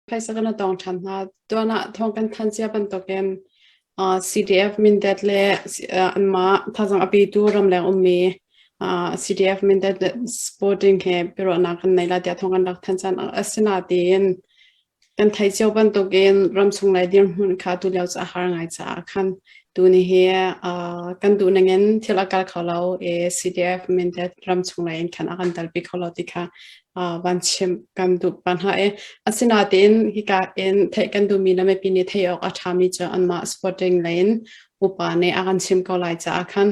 Phaisa kan tong ṭhan hna. Tuan ah thawng kan thanh cia bantukin CDF Mindat le anmah thazaang a petu ramleng ummi CDF Mindat supporting he biaruahnak kan nei lai tiah thawng kan rak thanh cang. Asinain kan theih cio bantukin ramchung lei dirhmun kha tulio cu a har ngai caah khan tuni hi kan duh ningin thil a kal kho lo i CDF Mindat ramchung lei in khan a kan telpi kho lo ti kha van chimh kan duh pa hna i asinain hika in theih kan duhmi le mipi nih theih awk a ṭhami cu anmah supporting lei in upa nih a kan chim ko lai caah khan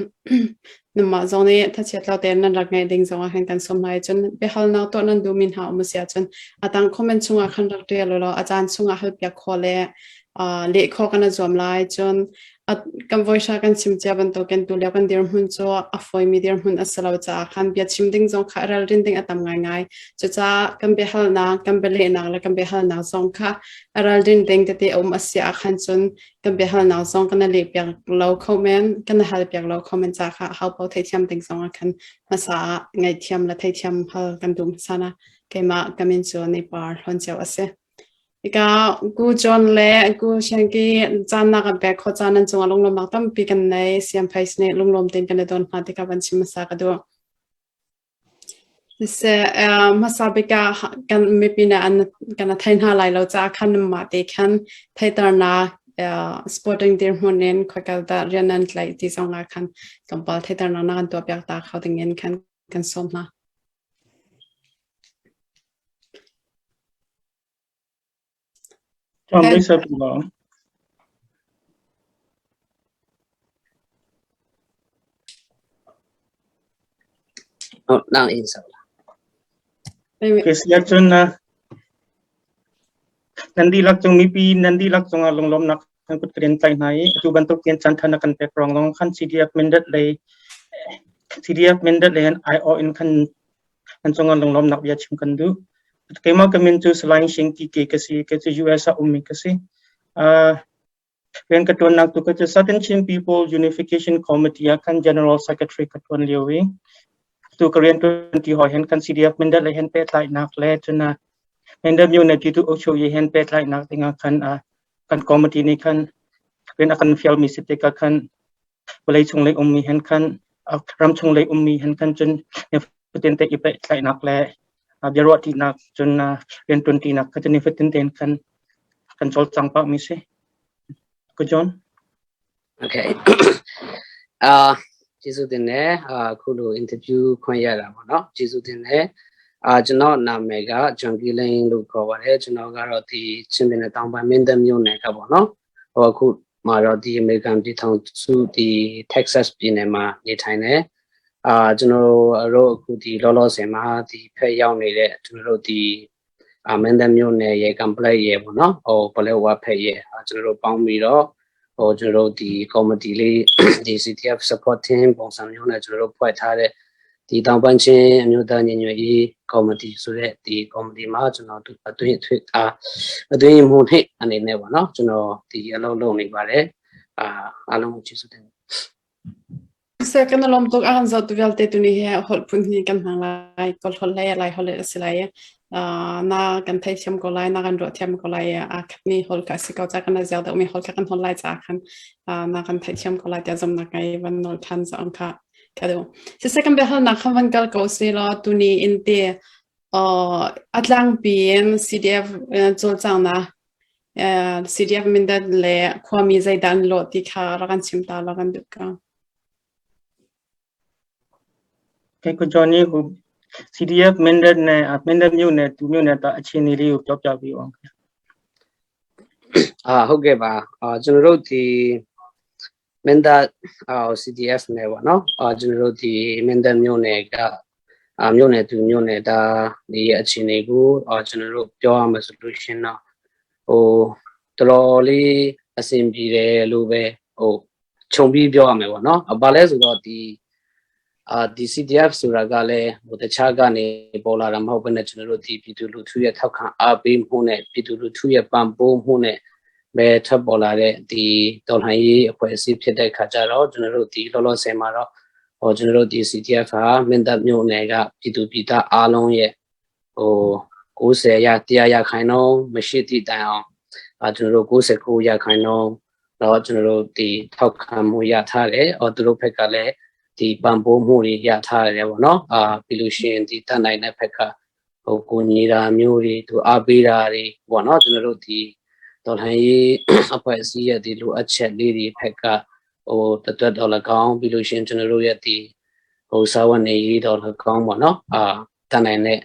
nanmah zong nih thachiat lo tein nan rak ngaih ding zong ah khan kan sawm lai. Cun biahalnak tuah nan duhmi hna um a si ahcun a tang comment chungah khan rak ṭial u law a caan chungah halpiak khawh le leh khawh kan i zuam lai. Cun kan voihra kan chim cia bantukin tulio kan dirhmun cu a fawimi dirhmun a si lo caah khan bia chim ding zong kha ralrin ding a tam ngaingai. Cucaah kan biahalnak, kan bialehnak le kan biahalnak zong kha ralrin ding tete a um a si ah khan cun kan biahalnak zong kan leh piak lo kho men, kan hal piak lo kho men ca kha hau paoh theithiam ding zong ah khan hmasa ah ngaihthiam le theithiam hal kan duh hmasa na. Keimah ka min cu Nepal Hlawncheu a si. Hika Ku John le Ku Shanki caan na kan pek khawh caan nan cungah lunglawmnak tampi kan nei. Siamphei nih lunglawm tein kan i don hna tikah van chim hmasa ka duh. Siseh, hmasa bik ah kan mipi nih an kan thei hna lai lo caah khan nanmah te khan theihternak sporting dirhmun in khoikal dah rian nan tlaih ti zong ah khan tlawmpal theihternak na kan tuahpiak ta kho ding in khan kan sawm hna. Siahcun nan dihlak cung mipi nan dihlak cungah lunglawmhnak kan kut kan in tlaih hna i atu bantuk in caanṭha na kan pek ruang zong khan CDF Mindat lei CDF Mindat lei an aiawh in khan An cungah lunglawmhnak bia chim kan duh. Keimah ka min cu Salai Shing Ki Ke ka si. Kei cu US ah ummi ka si. Rian ka ṭuannak tu ka cu Southern Chin People Unification Committee ah khan General Secretary ka ṭuan lio i tu ka rian ṭuan ti hoi hen kan CDF Mindat le hen pehtlaihnak le cun Mindat Myo Pyithu Ukchuyi hen pehtlaihnak dingah khan kan committee nih khan rian a kan fialmi si tikah khan vawlei chung lei ummi hen khan ramchung lei ummi hen khan cun nifatin te i pehtlaihnak le biaruahṭinak cun rianṭuanṭinak kha cun nifatin tein khan kan cawlcang pahmi si. Ko John. Okay. ကျေးဇူးတင်တယ်အခုလို interview ခွင့်ရတာပေါ့နော်ကျေးဇူးတင်တယ်အာကျွန်တော်နာမည်က John Gilling လို့ခေါ်ပါတယ်ကျွန်တော်ကတော့ဒီချင်းပြည်နယ်တောင်ပိုင်းမင်းတပ်မြို့နယ်ကပေါ့နော်ဟိုအခု မှာတော့ဒီ American ပြည်ထောင်စုဒီ Texas ပြည်နယ်မှာနေထိုင်တယ်အာကျွန်တော်တို့အခုဒီလောလောဆယ်မှာဒီဖက်ရောက်နေတဲ့ကျွန်တော်တို့ဒီအာမန္တမြို့နယ်ရေ complex ရေပေါ့နော်ဟိုဘလဲဝဖက်ရေကျွန်တော်တို့ပေါင်းပြီးတော့ဟိုကျွန်တော်တို့ဒီ committee လေးဒီ CTF support team ပုံစံမျိုးနဲ့ကျွန်တော်တို့ဖွဲ့ထားတဲ့ ဒီတောင်ပန်းချင်းအမျိုးသားညီညွတ်ရေးကော်မတီဆိုတဲ့ဒီကော်မတီမှာကျွန်တော်တို့အတွင်းထွေအာအတွင်းမှုနှင့်အနေနဲ့ပေါ့နော်ကျွန်တော်ဒီအလုပ်လုပ်နေပါတယ်အာအားလုံးကိုကျေးဇူးတင် Se kan lawm tuk a kan zohtu vialte tuni hi holh phun hi kan hmang lai kawl holh le lai holh a si lai na kan theithiam ko lai na kan ruah thiam ko lai a khatmi holh ka si ko ca kan ziak deuhmi holh kha kan holh lai ca khan na kan theithiam ko lai tiah zumnak ngei van nawl than zong kha Ka duh. Siseh kan biahalnak kha van kal ko seh law tuni in te a tlangpi in CDF cawlcanghnak CDF Mindat le khuami zeidah an lawh ti kha rak kan chim ta law kan duh ko. Kei ko Johnny hu CDF Mindat နဲ့ Mindat မြို့နယ်တူမြို့နယ်တာအခြေအနေလေးကိုပြောပြပေးအောင်ခင်ဗျ အာဟုတ်ကဲ့ပါအာကျွန်တော်တို့ဒီ မင်းတပ်အာ CDF နဲ့ပေါ့နော်အာကျွန်တော်တို့ဒီမင်းတပ်မြို့နယ်ကအာမြို့နယ်သူမြို့နယ်ဒါဒီအခြေအနေကိုအာကျွန်တော်တို့ပြောရမှာဆိုလို့ရှင်တော့ဟိုတော်တော်လေးအဆင်ပြေတယ်လို့ပဲဟိုခြုံပြီးပြောရမယ်ပေါ့နော်။ဘာလဲဆိုတော့ဒီအာဒီ CDF ဆိုတာကလည်းဟိုတခြားကနေပေါ်လာတာမဟုတ်ဘဲနဲ့ကျွန်တော်တို့ဒီပြည်သူလူထုရဲ့ထောက်ခံအားပေးမှုနဲ့ပြည်သူလူထုရဲ့ပံ့ပိုးမှုနဲ့ ပဲထွက်ပေါ်လာတဲ့ဒီတော်လှန်ရေးအဖွဲ့အစည်းဖြစ်တဲ့ခါကျတော့ကျွန်တော်တို့ဒီလောလောဆယ်မှာတော့ဟိုကျွန်တော်တို့ဒီ CTF ဟာမင်းတပ်မြို့နယ်ကပြည်သူပြည်သားအားလုံးရဲ့ဟို 90ရာ100ရာခိုင်နှုန်းမရှိသည့်တိုင်အောင်အာကျွန်တော်တို့69ရာခိုင်နှုန်းတော့ကျွန်တော်တို့ဒီထောက်ခံမှုရထားတယ်။အော်သူတို့ဘက်ကလည်းဒီပံ့ပိုးမှုတွေရထားတယ်ပေါ့နော်။အာပြီးလို့ရှိရင်ဒီတန်နိုင်တဲ့ဘက်ကဟိုကိုညီတာမျိုးတွေသူအားပေးတာတွေပေါ့နော်ကျွန်တော်တို့ဒီတော်လှန်ရေးအဖွဲ့အစည်းရဲ့ဒီလိုအပ်ချက်လေးတွေဘက်ကဟိုတသွက်တော်၎င်းပြီးလို့ရှိရင်ကျွန်တော်တို့ရဲ့ဒီဟိုစာဝန်နေရေးတော်၎င်းပေါ့နော်အာတန်နိုင်တဲ့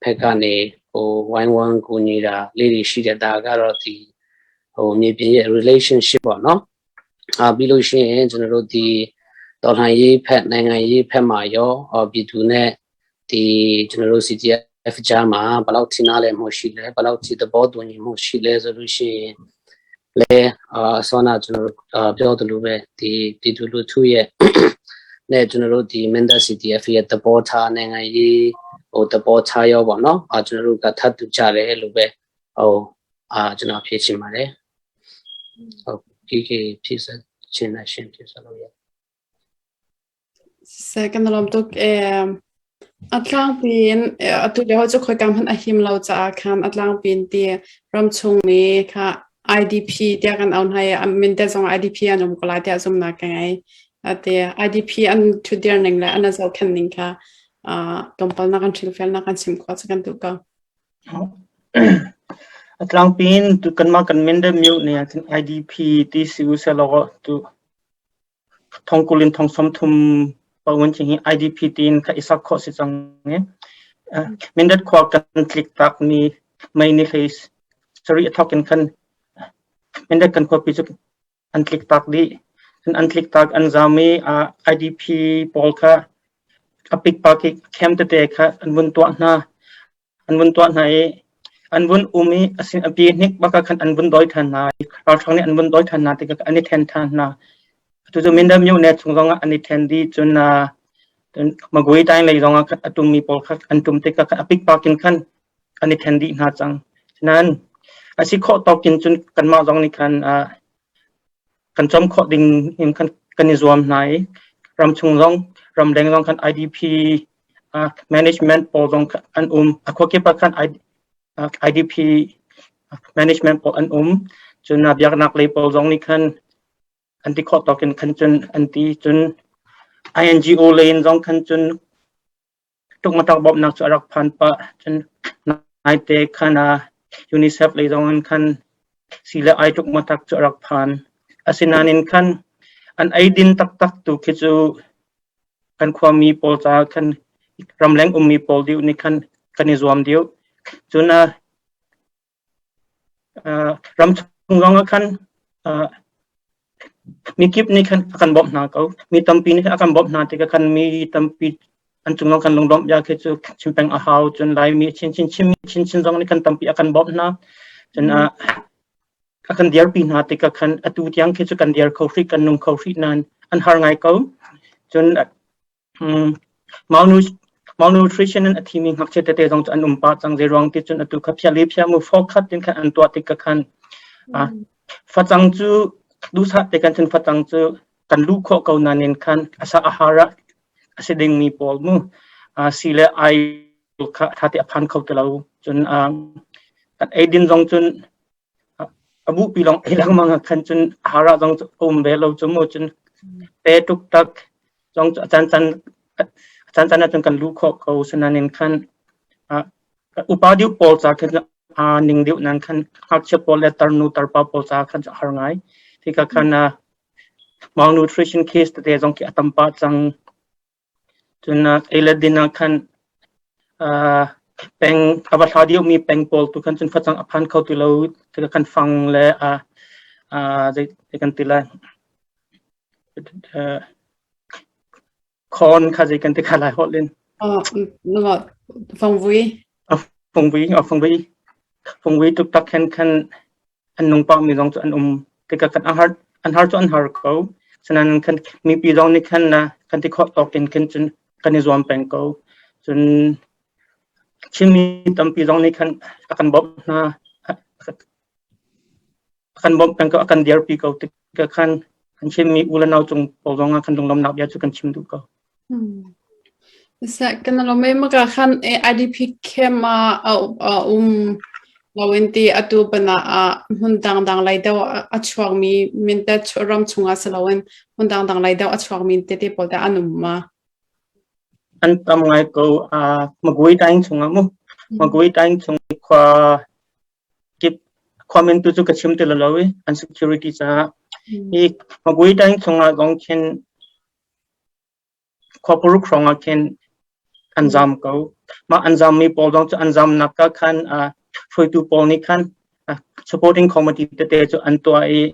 ဘက်ကနေဟိုဝိုင်းဝန်းကူညီတာလေးတွေရှိတဲ့ဒါကတော့ဒီဟိုမြေပြင်ရဲ့ relationship ပေါ့နော်အာပြီးလို့ရှိရင်ကျွန်တော်တို့ဒီတော်လှန်ရေးဖက်နိုင်ငံရေးဖက်မှာရောအော်ပြည်သူနဲ့ဒီကျွန်တော်တို့ CTF ကြားမှာဘယ်လောက်ထိနားလည်မှုရှိလဲဘယ်လောက်ထိသဘောတူညီမှုရှိလဲဆိုလို့ရှိရင်လဲအာဆောနာကျွန်တော်တို့ပြောသလိုပဲဒီပြည်သူလူထုရဲ့နဲ့ကျွန်တော်တို့ဒီ Menda CTF ရဲ့သဘောထားနိုင်ငံရေးဟိုသဘောထားရောပေါ့နော်အာကျွန်တော်တို့ကထပ်တူကြတယ်လို့ပဲဟိုအာကျွန်တော်ဖြေချင်ပါတယ်ဟုတ်ဒီကေဖြည့်ဆက်ချင်တဲ့ရှင်ဖြည့်ဆက်လို့ရ Se kan lawm tuk a tlangpi in atu lio cu khoikam hmanh a him lo caah khan a tlangpi in ti ramchung mi kha IDP tiah kan auh hna i Mindat zong IDP an um ko lai tiah zumhnak ka ngei. Ati IDP an ṭhutdir ning le an zohkhenh ning kha tlawmpal na kan hrilhfial na kan chim khawh cu kan duh ko. A tlangpi in tu kanmah kan Mindat myo nih ahcun IDP ti si u selaw tu thongkul in thong 30 pawan ching hi IDP tiin kha isak khawh si cang i Mindat khua kan tlik tak mi mei ni hlei sari a thawk in khan Mindat kan khuapi cu an tlik tak dih. An tlik tak an zam i IDP pawl kha a pikpak i camp tete kha an vun tuah hna. An vun tuah hna i an vun um i asin a pi hnik bak ah khan an vun dawi ṭhan hna i ralhrang nih an vun dawi ṭhan hna tikah an i ṭhen ṭhan hna. Atu cu Mindat myone chung zongah an i ṭhen dih cun Magwe taing lei zongah khan a ṭummi pawl kha an ṭum tikah khan a pikpak in khan an i ṭhen dih hna cang. Nain a si khawh tawk in cun kanmah zong nih khan kan cawm khawh ding in khan kan i zuam hna i ramchung zong ramleng zong khan IDP management pawl zong an um. A khuakip ah khan IDP management pawl an um. Cun biaknak lei pawl zong nih khan an ti khawh tawk in khan cun an ti. Cun INGO lei in zong khan cun tukmatak bawmhnak cu a rak phan pah. Cun naite khan UNICEF lei zong in khan si le ai tukmatak cu a rak phan. Asinain khan an eidin taktak tu khi cu kan khuami pawl caah khan ramleng ummi pawl deuh nih khan kan i zuam deuh. Cun ramchung zong ah khan mikip nih khan a kan bawmh hna ko. Mi tampi nih a kan bawmh hna tikah khan mi tampi an cung zong kan lunglawmh bia khi cu chim peng a hau. Cun Laimi chinchin Chinmi chinchin zong nih kan tampi a kan bawmh hna. Cun a kan dirpi hna tikah khan atu tiang khi cu kan dir kho hrih kan nung kho hrih nain an har ngai ko. Cun malnutrition in a thimi ngakchia tete zong cu an um pah cang. Zeiruang ti cun atu kha phia le phia mu fawkhat tin khan an tuah tikah khan facang cu duhsah te kan cun facang cu kan luh khawh ko nain khan asa ahara a si dingmi pawl mu si le ai kha tha te a phan kho ti lo. Cun kan eidin zong cun a bupi lawng ei lengmang ah khan cun hara zong cu a um ve lo cu mu cun pe tuk tak zong cu a caan caan a caan caan ahcun kan luh khawh ko sinain khan upa deuh pawl ca khan aa ning deuh nan khan ngakchia pawl le tarnu tarpa pawl ca khan cu a har ngai tikah khan malnutrition case tete zong khi a tam pah cang. Cun ei le din ah khan peng a va hla deuhmi peng pawl tu khan cun facang a phan kho ti lo. Tikah kan fang le zei kan ti lai corn kha zei kan ti kha lai holh in. Fangvui. Fangvui, fangvui, fangvui tuktak khan khan an nung pahmi zong cu an um tikah kan har an har cu an har ko. Sinain kan mipi zong nih khan kan ti khawh tawk in khin cun kan i zuam peng ko. Cun Chinmi tampi zong nih khan a kan bawmh hna a kan bawmh peng ko a kan dirpi ko tikah khan kan Chinmi u le nau cung pawl zong ah kan lunglawmhnak bia cu kan chim duh ko. Kan lawm i maka khan IDP camp ah a um loin ti atu pana ah hmun dangdang lei deuh a chuakmi Mindat ram chungah si loin hmun dangdang lei deuh a chuakmi tete pawl teh an um ma? An tam ngai ko. Magway taing chungah mu. Magway taing chung khua kip khua min tu cu ka chim ti lo i an security caah. Hi Magway taing chungah zong khin Khua paruk hrawng ah khin an zaam ko. Mah an zaammi pawl zong cu an zaamnak ah khan hruaitu pawl nih khan supporting committee tete cu an tuah i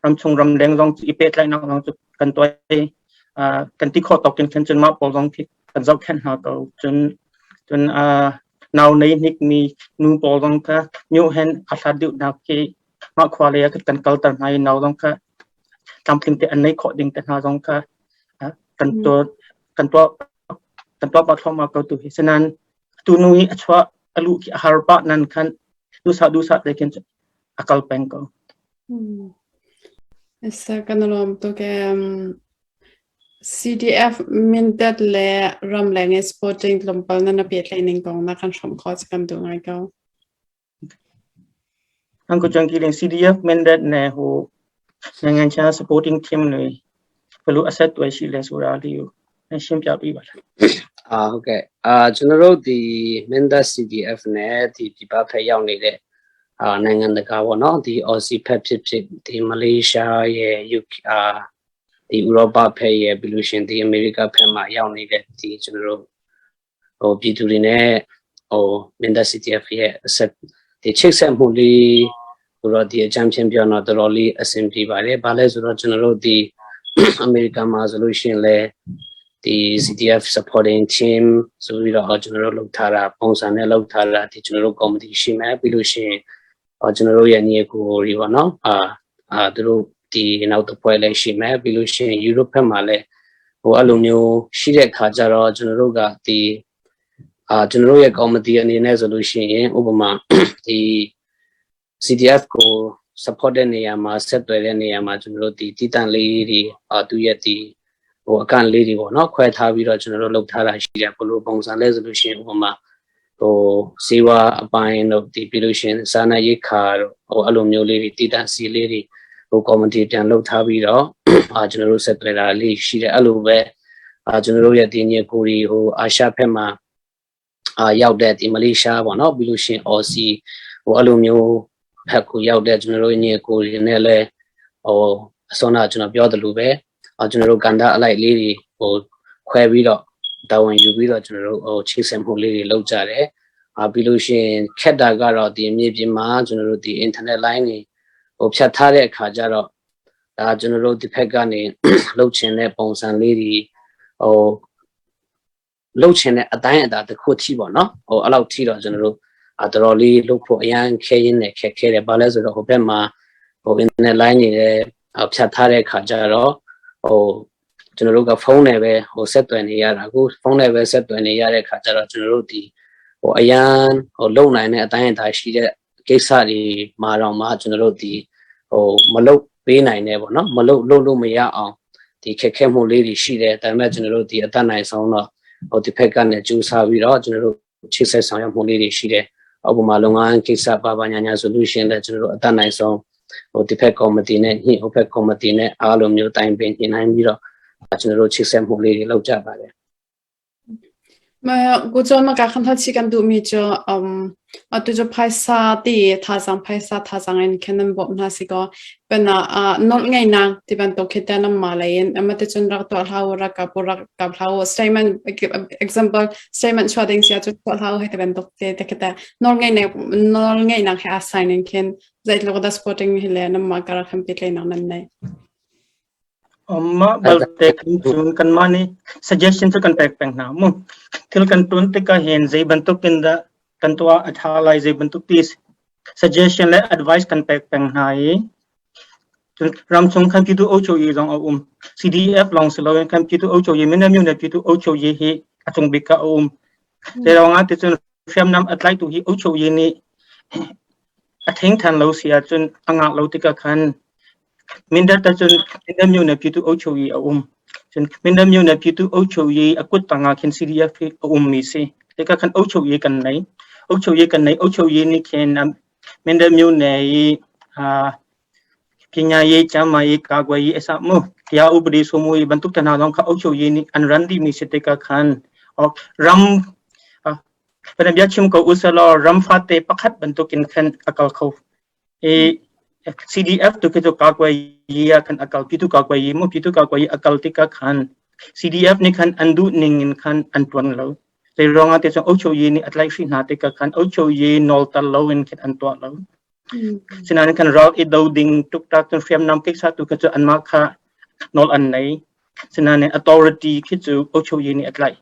ramchung ramleng zong cu i pehtlaihnak zong cu kan tuah i kan ti khawh tawk in khan cun mah pawl zong khi kan zohkhenh hna ko. Cun cun nau nei hnikmi nu pawl zong kha myo hen a hlat deuhnak khi mah khua lei ah kan kalter hna i nau zong kha tlamtling te an neih khawh ding te hna zong kha kan tuah kan tuah kan tuah pah thluahmah ko tu hi. Sinain tu nu hi a chuah a luh khi a har pah nan khan duhsah duhsah te khin a kal peng ko. Sa kan lawm tuk. CDF Mindat le ramleng i sporting tlawmpal nan a pehtlaih ning kong na kan hrawmh khawh cu kan duh ngai ko. An ko chang kiling CDF Mindat နဲ့ ဟိုနိုင်ငံခြား supporting team တွေဘယ်လို asset တွေရှိလဲဆိုတာလေးကိုရှင်းပြပေးပါလား အာဟုတ်ကဲ့အာကျွန်တော်တို့ဒီ Mindat CDF နဲ့ဒီပြပဖက်ရောက်နေတဲ့အာနိုင်ငံတကာပေါ့နော်ဒီ Aussie ဖက်ဖြစ်ဖြစ်ဒီမလေးရှားရဲ့ UK အာဒီဥရောပဖက်ရဲ့ပြီးလို့ရှိရင်ဒီအမေရိကဖက်မှာရောက်နေတဲ့ဒီကျွန်တော်တို့ဟိုပြည်သူတွေနဲ့ဟို Mindat CDF ရဲ့အဆက်ဒီချိတ်ဆက်မှုလေးဟိုတော့ဒီအကြမ်းဖြင့်ပြောတော့တော်တော်လေးအဆင်ပြေပါတယ်။ဘာလဲဆိုတော့ကျွန်တော်တို့ဒီအမေရိကန်မှာဆိုလို့ရှိရင်လည်းဒီ CDF supporting team ဆိုပြီးတော့ကျွန်တော်တို့လုပ်ထားတာပုံစံနဲ့လုပ်ထားတာဒီကျွန်တော်တို့ committee ရှိမယ်ပြီးလို့ရှိရင်ကျွန်တော်တို့ရဲ့ညီကိုတွေပေါ့နော်အာအာသူတို့ဒီနောက်တစ်ဖွဲ့လည်းရှိမယ်ပြီးလို့ရှိရင် Europe ဘက်မှာလည်းဟိုအဲ့လိုမျိုးရှိတဲ့ခါကျတော့ကျွန်တော်တို့ကဒီအာကျွန်တော်တို့ရဲ့ committee အနေနဲ့ဆိုလို့ရှိရင်ဥပမာဒီ CDF ကို support တဲ့နေရာမှာဆက်သွယ်တဲ့နေရာမှာကျွန်တော်တို့ဒီတည်တံ့လေးတွေအာသူရဲ့ဒီဟိုအကန့်လေးတွေပေါ့နော်ခွဲထားပြီးတော့ကျွန်တော်တို့လုပ်ထားတာရှိတယ်ဘယ်လိုပုံစံလဲဆိုလို့ရှိရင်ဥပမာဟိုဇီဝအပိုင်းတို့ဒီပြီးလို့ရှိရင်စာနာရိက္ခာတို့ဟိုအဲ့လိုမျိုးလေးတွေတည်တံ့စီလေးတွေဟို committee ပြန်လုပ်ထားပြီးတော့အာကျွန်တော်တို့ဆက်သွယ်တာလေးရှိတယ်အဲ့လိုပဲအာကျွန်တော်တို့ရဲ့ဒီညကိုရီဟိုအာရှဖက်မှာအာရောက်တဲ့ဒီမလေးရှားပေါ့နော်ပြီးလို့ရှိရင် Aussie ဟိုအဲ့လိုမျိုးဖက်ကိုရောက်တဲ့ကျွန်တော်တို့ညကိုရီနဲ့လည်းဟိုအစောနာကျွန်တော်ပြောသလိုပဲအာကျွန်တော်တို့ကန်တာအလိုက်လေးတွေဟိုခွဲပြီးတော့တာဝန်ယူပြီးတော့ကျွန်တော်တို့ဟိုချိတ်ဆက်မှုလေးတွေလုပ်ကြတယ်အာပြီးလို့ရှိရင်ခက်တာကတော့ဒီမြေပြင်မှာကျွန်တော်တို့ဒီ internet line တွေဟိုဖြတ်ထားတဲ့အခါကျတော့ဒါကျွန်တော်တို့ဒီဖက်ကနေလှုပ်ချင်တဲ့ပုံစံလေးတွေဟိုလှုပ်ချင်တဲ့အတိုင်းအတာတစ်ခုထိပေါ့နော်ဟိုအဲ့လောက်ထိတော့ကျွန်တော်တို့အတော်တော်လေးလှုပ်ဖို့အရန်ခဲရင်းနဲ့ခက်ခဲတယ်ဘာလဲဆိုတော့ဟိုဘက်မှာဟို internet line တွေလည်းဖြတ်ထားတဲ့အခါကျတော့ဟိုကျွန်တော်တို့ကဖုန်းနဲ့ပဲဟိုဆက်သွယ်နေရတာအခုဖုန်းနဲ့ပဲဆက်သွယ်နေရတဲ့အခါကျတော့ကျွန်တော်တို့ဒီဟိုအရန်ဟိုလုံနိုင်တဲ့အတိုင်းအတာရှိတဲ့ကိစ္စတွေမှာတော့မှကျွန်တော်တို့ဒီဟိုမလုတ်ပေးနိုင်တဲ့ပေါ့နော်မလုတ်လုတ်လို့မရအောင်ဒီခက်ခဲမှုလေးတွေရှိတယ်ဒါပေမဲ့ကျွန်တော်တို့ဒီအသက်နိုင်ဆုံးတော့ဟိုဒီဖက်ကနေကြိုးစားပြီးတော့ကျွန်တော်တို့ချိတ်ဆက်ဆောင်ရွက်မှုလေးတွေရှိတယ်ဥပမာလုပ်ငန်းကိစ္စပါပါညာညာဆိုလို့ရှိရင်လည်းကျွန်တော်တို့အသက်နိုင်ဆုံးဟိုဒီဖက်ကော်မတီနဲ့ညှိဟိုဖက်ကော်မတီနဲ့အားလုံးမျိုးတိုင်ပင်ညှိနှိုင်းပြီးတော့ကျွန်တော်တို့ချိတ်ဆက်မှုလေးတွေလုပ်ကြပါတယ် မကိုကျော်မကခန်ထချီကန်ဒူမီချအမ်အတူချphaisa ti thazang phaisa thazang in khenan bawm hna si ko pena a nol ngai nak ti bantuk khi te nam ma lain ama te chun rak to hlau rak ka pu rak ka hlau statement example statement chua ding sia chu to hlau he te bantuk te te khita nol ngai ne nol ngai nak he assign in khin zeitluk da supporting hi le nam ma kara kham pi tlai nak nan nei. Mah balte kan cun kanmah nih suggestion cu kan pek peng hna mu. Thil kan tuan tikah hin zei bantuk in dah kan tuah a ṭha lai, zei bantuk ti suggestion le advice kan pek peng hna i cun ramchung kan Pyithu Ochoyi zong a um. CDF lawng si loin kan Pyithu Ochoyi Mindat myo Pyithu Ochoyi hi a cung bik ah a um. Zeiruang ah ticun hriamnam a tlaitu hi Ochoyi nih a theng than lo si ahcun a ngah lo tikah khan Mindat ahcun Mindat myo Pyithu Ochoyi a um. Cun Mindat myo ne Pyitu အုပ်ချုပ်ရေး အကွတ်တငါခင် CDF အုံမီစီတကခန်အုပ်ချုပ်ရေးကန်နိုင်အုပ်ချုပ်ရေးကန်နိုင်အုပ်ချုပ်ရေးနိခင်မင်းဒမျိုးနယ်အာပညာရေးကျန်းမာရေးကာကွယ်ရေးအစမှုတရားဥပဒေစိုးမိုးရေးဘန်တုတနာတော့ခအုပ်ချုပ်ရေးနိအန်ရန်ဒီမီစတေကခန်အောရမ်ပနဗျာချင်ကိုဥဆလောရမ်ဖာတေပခတ်ဘန်တုကင်ခန်အကလခေါအေ CDF တုကေတကာကွယ်ရေးခန်အကလပြတုကာကွယ်ရေးမှုပြတုကာကွယ်ရေးအကလတိကခန် CDF နိခန်အန်ဒုနင်းင်ခန်အန်တွန်လောလေရောငါတေချောအုပ်ချုပ်ရေးနိအလိုက်ရှိနာတေကခန်အုပ်ချုပ်ရေးနောလတလောင်ခန်အန်တွလောစနန်ခန်ရောအဒိုဒင်းတုကတာတွန်ဖရမ်နမ်ကိဆာတုကချအန်မခနောလအန်နေစနန် authority ခိချအုပ်ချုပ်ရေးနိအလိုက်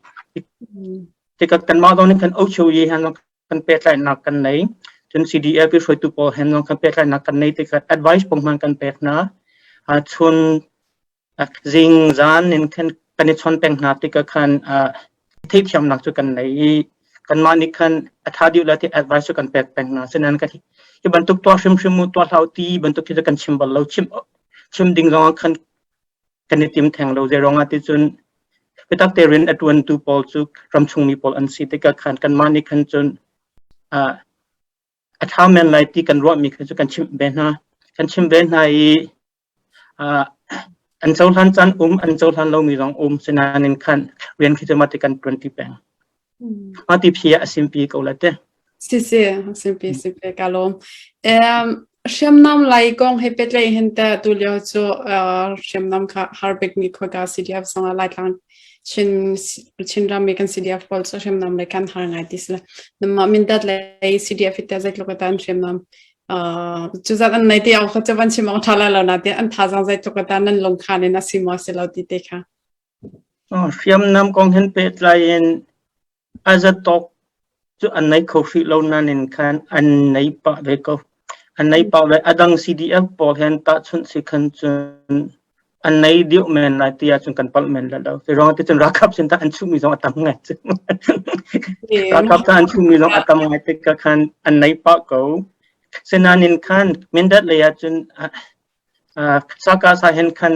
တေကကန်မာဒေါနိခန်အုပ်ချုပ်ရေးဟန်ကန်ပေလိုက်နာကန်နေจน CDF ไปช่วยตุปอเห็นลองคันเปกนักกันในติก advice ปงมันกันเปกนะอ่าชนจิงจานนินคันกันชนเป็นนาติกคันอ่าที่เทียมนักจุกันในกันมานิคันอธาดิวละที่ advice กันเปกเป็นนะฉะนั้นก็ที่บรรทุกตัวชิมชิมตัวเท่าตีบรรทุกที่จะกันชิมบอลเราชิมชิมดิ่งรองคันกันติมแทงเราจะรองอาทิจนไปตักเตรินอดวนตูปอลจุรำชงมีปอลอันซีติกคันกันมานิคันจนอ่า အထားမန်လိုက်တီကန်ရော့မီခစကန်ချင်ဘဲနာကန်ချင်ဘဲနာဤအာอันเจ้าท่านจันอุ้มอันเจ้าท่านเรามีรองอุ้มสนานินคันเรียนคิดมาติกัน20แปงมาติพีอสิมปีเกาละเต Si si simpi simpi ka lawm. Um hriamnam lai kong he petlai hin te tu lio cu hriamnam kha harbik mi khoika CDF song lai tlang Chin Chinram mi kan CDF pawl cu hriamnam lei kan har ngai ti si. Namah Mindat lei CDF i te zeitluk atan hriamnam cu zat an nei ti au kha cu van chim awk ṭha lai lo nain an thazaang zeitluk atan nan lungkhan in a si maw si lo ti te kha. Hriamnam kong hin pehtlai in a zatawk cu an nei kho hrih lo nain khan an nei pah ve ko. An nei pah ve. A dang CDF pawl hen tahchunh si khan cun an nei deuh men lai ti ahcun kan palh men lai lo. Cu ruangah ti cun ralkap sin tah an chuhmi zong a tam ngai cu. Ralkap tah an chuhmi zong a tam ngai tikah khan an nei pah ko. Sinain khan Mindat lei ahcun Sakasa hin khan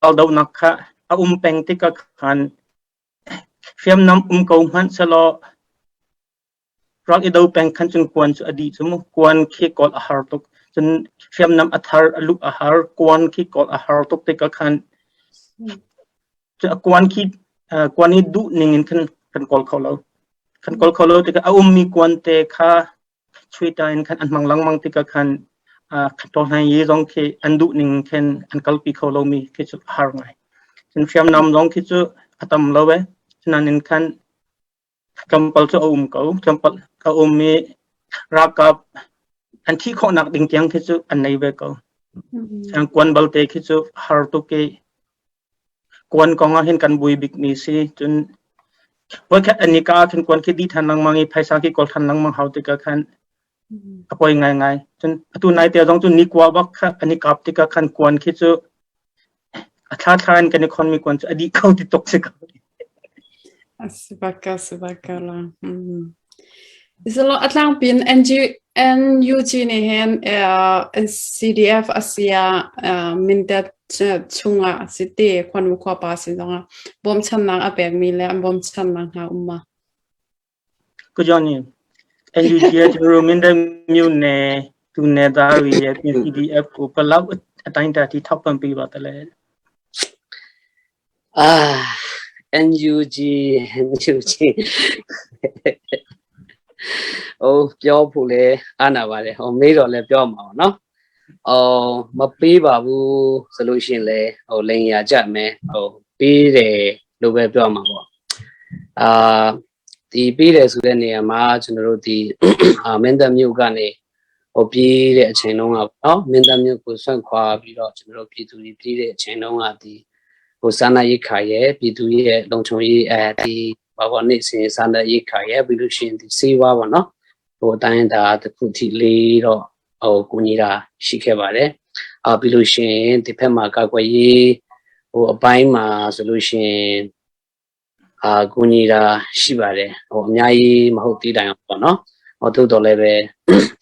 raldohnak kha a um peng tikah khan Hriamnam um ko hmanh sehlaw ral i do peng khan cun kuan cu a dih cu mu. Kuan khi kawl a har tuk. Cun hriamnam a thar a luh a har. Kuan khi kawl a har tuk tikah khan kuan khi kuan i duh ning in khan kan kawl kho lo. Kan kawl kho lo tikah a ummi kuan te kha chuita in khan an hmang lengmang tikah khan tawhnan ye zong khi an duh ning khin an kalpi kho lomi khi cu a har ngai. Cun hriamnam zong khi cu a tam lo e. Cunain khan tlawmpal cu a um ko. Tlawmpal a um i ralkap an thih khawhnak ding tiang khi cu an nei ve ko. Kuan balte khi cu har tuk i Kuan kong ah hin kan bui bikmi si. Cun voikhat an i ka ahkhin kuan khi dih ṭhan lengmang i phaisa khi kawl ṭhan lengmang hau tikah khan a poi ngaingai. Cun atu naite zong cu nikua bak kha an i kap tikah khan kuan khi cu a thla thla in kan i khonmi kuan cu a dih kho ti tuk si ko. A si bak ko la. Zalo a tlangpi in NG, NUG nih hin CDF a si ah Mindat chungah a si ti khuanu khuapa sin zongah bawmchannak a pekmi le an bawmchannak hna um ma? Ko Johnny, NUG ရဲ့ကျွန်တော်တို့ Mindat မြို့နယ်သူနယ်သားတွေရဲ့ CDF ကိုဘယ်လောက်အတိုင်းအတာထိထောက်ပံ့ပေးပါသလဲ အာ NUG NUG ဟိုပြောဖို့လဲအာနာပါတယ်ဟိုမေးတော့လဲပြောမှာပါနော်အော်မပေးပါဘူးဆိုလို့ရှိရင်လဲဟိုလိန်ရကြမယ်ဟိုပေးတယ်လို့ပဲပြောမှာပေါ့အာဒီပေးတယ်ဆိုတဲ့နေရာမှာကျွန်တော်တို့ဒီအာမင်းတပ်မြို့ကနေဟိုပြေးတဲ့အချိန်တုန်းကနော်မင်းတပ်မြို့ကိုဆွန့်ခွာပြီးတော့ကျွန်တော်တို့ပြည်သူတွေပြေးတဲ့အချိန်တုန်းကဒီ ဟိုစားနပ်ရိက္ခာရဲ့ပြည်သူရဲ့လုံခြုံရေးအဲဒီဘာပေါ့နေ့စဉ်စားနပ်ရိက္ခာရဲ့ပြီးလို့ရှိရင်ဒီစေဝါပေါ့နော်ဟိုအတိုင်းဒါတစ်ခုထိလေးတော့ဟိုကူညီတာရှိခဲ့ပါတယ်အာပြီးလို့ရှိရင်ဒီဖက်မှာကာကွယ်ရေးဟိုအပိုင်းမှာဆိုလို့ရှိရင်အာကူညီတာရှိပါတယ်ဟိုအများကြီးမဟုတ်သေးတိုင်အောင်ပေါ့နော်ဟိုသို့တော်လည်းပဲ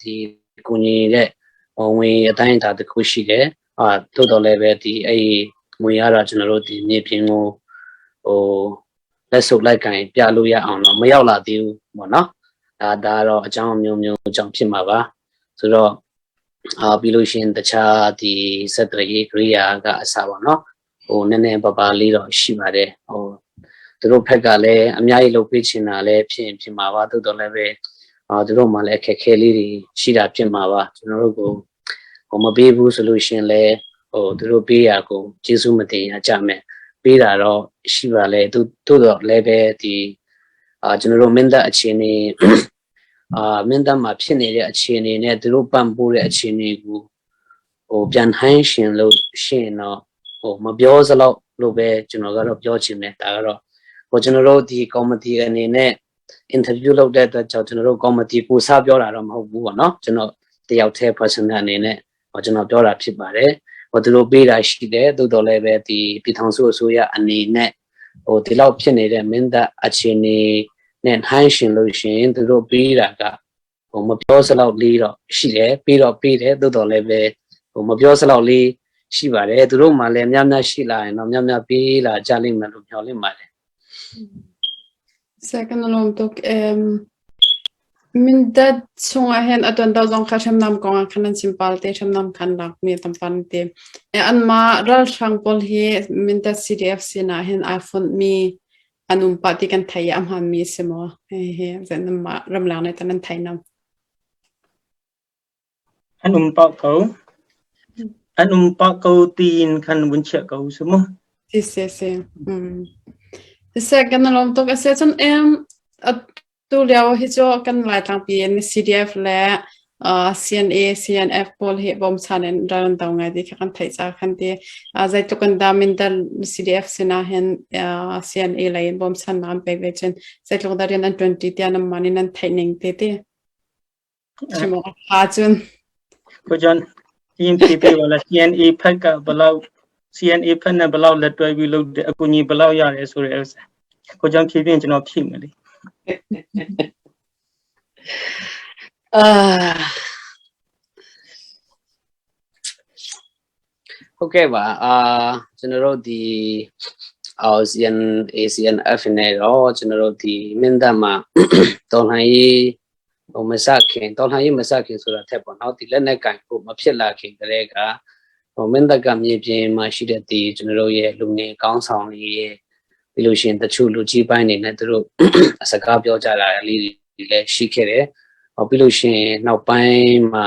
ဒီကူညီတဲ့ဟိုဝင်အတိုင်းဒါတစ်ခုရှိတယ်အာသို့တော်လည်းပဲဒီအဲ့ ငွေရတာကျွန်တော်တို့ဒီမြေပြင်ကိုဟိုလက်ဆုပ်လိုက်ကင်ပြလို့ရအောင်တော့မရောက်လာသေးဘူးပေါ့နော်ဒါဒါတော့အကြောင်းမျိုးမျိုးအကြောင်းဖြစ်မှာပါဆိုတော့အာပြီးလို့ရှိရင်တခြားဒီဆက်သွယ်ရေးကိရိယာကအစားပေါ့နော်ဟိုနည်းနည်းပါးပါးလေးတော့ရှိပါတယ်ဟိုသူတို့ဖက်ကလည်းအများကြီးလုပ်ပေးချင်တာလည်းဖြစ်ရင်ဖြစ်မှာပါသို့တော်လည်းပဲအာသူတို့မှလည်းအခက်ခဲလေးတွေရှိတာဖြစ်မှာပါကျွန်တော်တို့ကိုဟိုမပေးဘူးဆိုလို့ရှိရင်လည်းဟိုသူတို့ပေးရကိုကျေးဇူးမတင်ရကြမယ်ပေးတာတော့ရှိပါလေသူတို့တော့လည်းပဲဒီအာကျွန်တော်တို့မင်းသားအခြေအနေအာမင်းသားမှာဖြစ်နေတဲ့အခြေအနေနဲ့သူတို့ပံ့ပိုးတဲ့အခြေအနေကိုဟိုပြန်ဟန်းရှင်လို့ရှိရင်တော့ဟိုမပြောစတော့လို့ပဲကျွန်တော်ကတော့ပြောချင်တယ်ဒါကတော့ဟိုကျွန်တော်တို့ဒီကော်မတီအနေနဲ့ interview လုပ်တဲ့အတွက်ကြောင့်ကျွန်တော်တို့ကော်မတီကိုစားပြောတာတော့မဟုတ်ဘူးပေါ့နော်ကျွန်တော်တယောက်တည်း personal အနေနဲ့ဟိုကျွန်တော်ပြောတာဖြစ်ပါတယ်ဟိုသူတို့ပေးတာရှိတယ်သို့တော်လည်းပဲဒီပြည်ထောင်စုအစိုးရအနေနဲ့ဟိုဒီလောက်ဖြစ်နေတဲ့မင်းသားအခြေအနေနဲ့နှိုင်းရှင်လို့ရှိရင်သူတို့ပေးတာကဟိုမပြောစလောက်လေးတော့ရှိတယ်ပြီးတော့ပေးတယ်သို့တော်လည်းပဲဟိုမပြောစလောက်လေးရှိပါတယ်သူတို့မှလည်းများများရှိလာရင်တော့များများပေးလာကြလိမ့်မယ်လို့မျှော်လင့်ပါတယ် Second lawm tuk Mindat chungah hin a tuanto zong kha hriamnam kong ah khan an chim pal te hriamnam khan lakmi a tam pan ti. Anmah ralhrang pawl hi Mindat CDF sinah hin aa fonhmi an um pah ti kan thei i a hmaanmi a si maw? Hihi nanmah ramleng nih tah nan thei nam? An um pah ko. An um pah ko tiin khan vun chiah ko su mu. Si si si. Siseh kan i lawm tuk. A si ahcun atu lio hi cu kan Laitlangpi in CDF le CNA, CNF pawl hi bawmchan in ral an do ngai ti kha kan theih caah khan ti. Zeitluk in dah Mindat CDF sinah hin CNA lei in bawmchannak an pek ve cun zeitluk dah rian an ṭuan ṭi tiah nanmah nih nan theih ning te ti. Chim awk a ṭha cun. Ko John TMPP ဝလာ CNA ဖက်ကဘလောက် CNA ဖက်နဲ့ဘလောက်လက်တွဲပြီးလုပ်တယ်အကူညီဘလောက်ရတယ်ဆိုတဲ့ဥစ္စာကိုကြောင့်ဖြည့်ပြင်းကျွန်တော်ဖြည့်မယ်လေ အာဟုတ်ကဲ့ပါအာကျွန်တော်တို့ဒီ ASEAN ACNF နဲ့တော့ကျွန်တော်တို့ဒီမင်းတပ်မှာတော်လှန်ရေးဟိုမစခင်တော်လှန်ရေးမစခင်ဆိုတာထက်ပေါ့နော်ဒီလက်နက်ကင်ကိုမဖြစ်လာခင်ကတည်းကဟိုမင်းတပ်ကမြေပြင်မှာရှိတဲ့ဒီကျွန်တော်တို့ရဲ့လူငယ်ကောင်းဆောင်တွေရဲ့ပြီးလို့ရှိရင်တချို့လူကြီးပိုင်းတွေနဲ့သူတို့စကားပြောကြတာလေးတွေလည်းရှိခဲ့တယ်ဟောပြီးလို့ရှိရင်နောက်ပိုင်းမှာ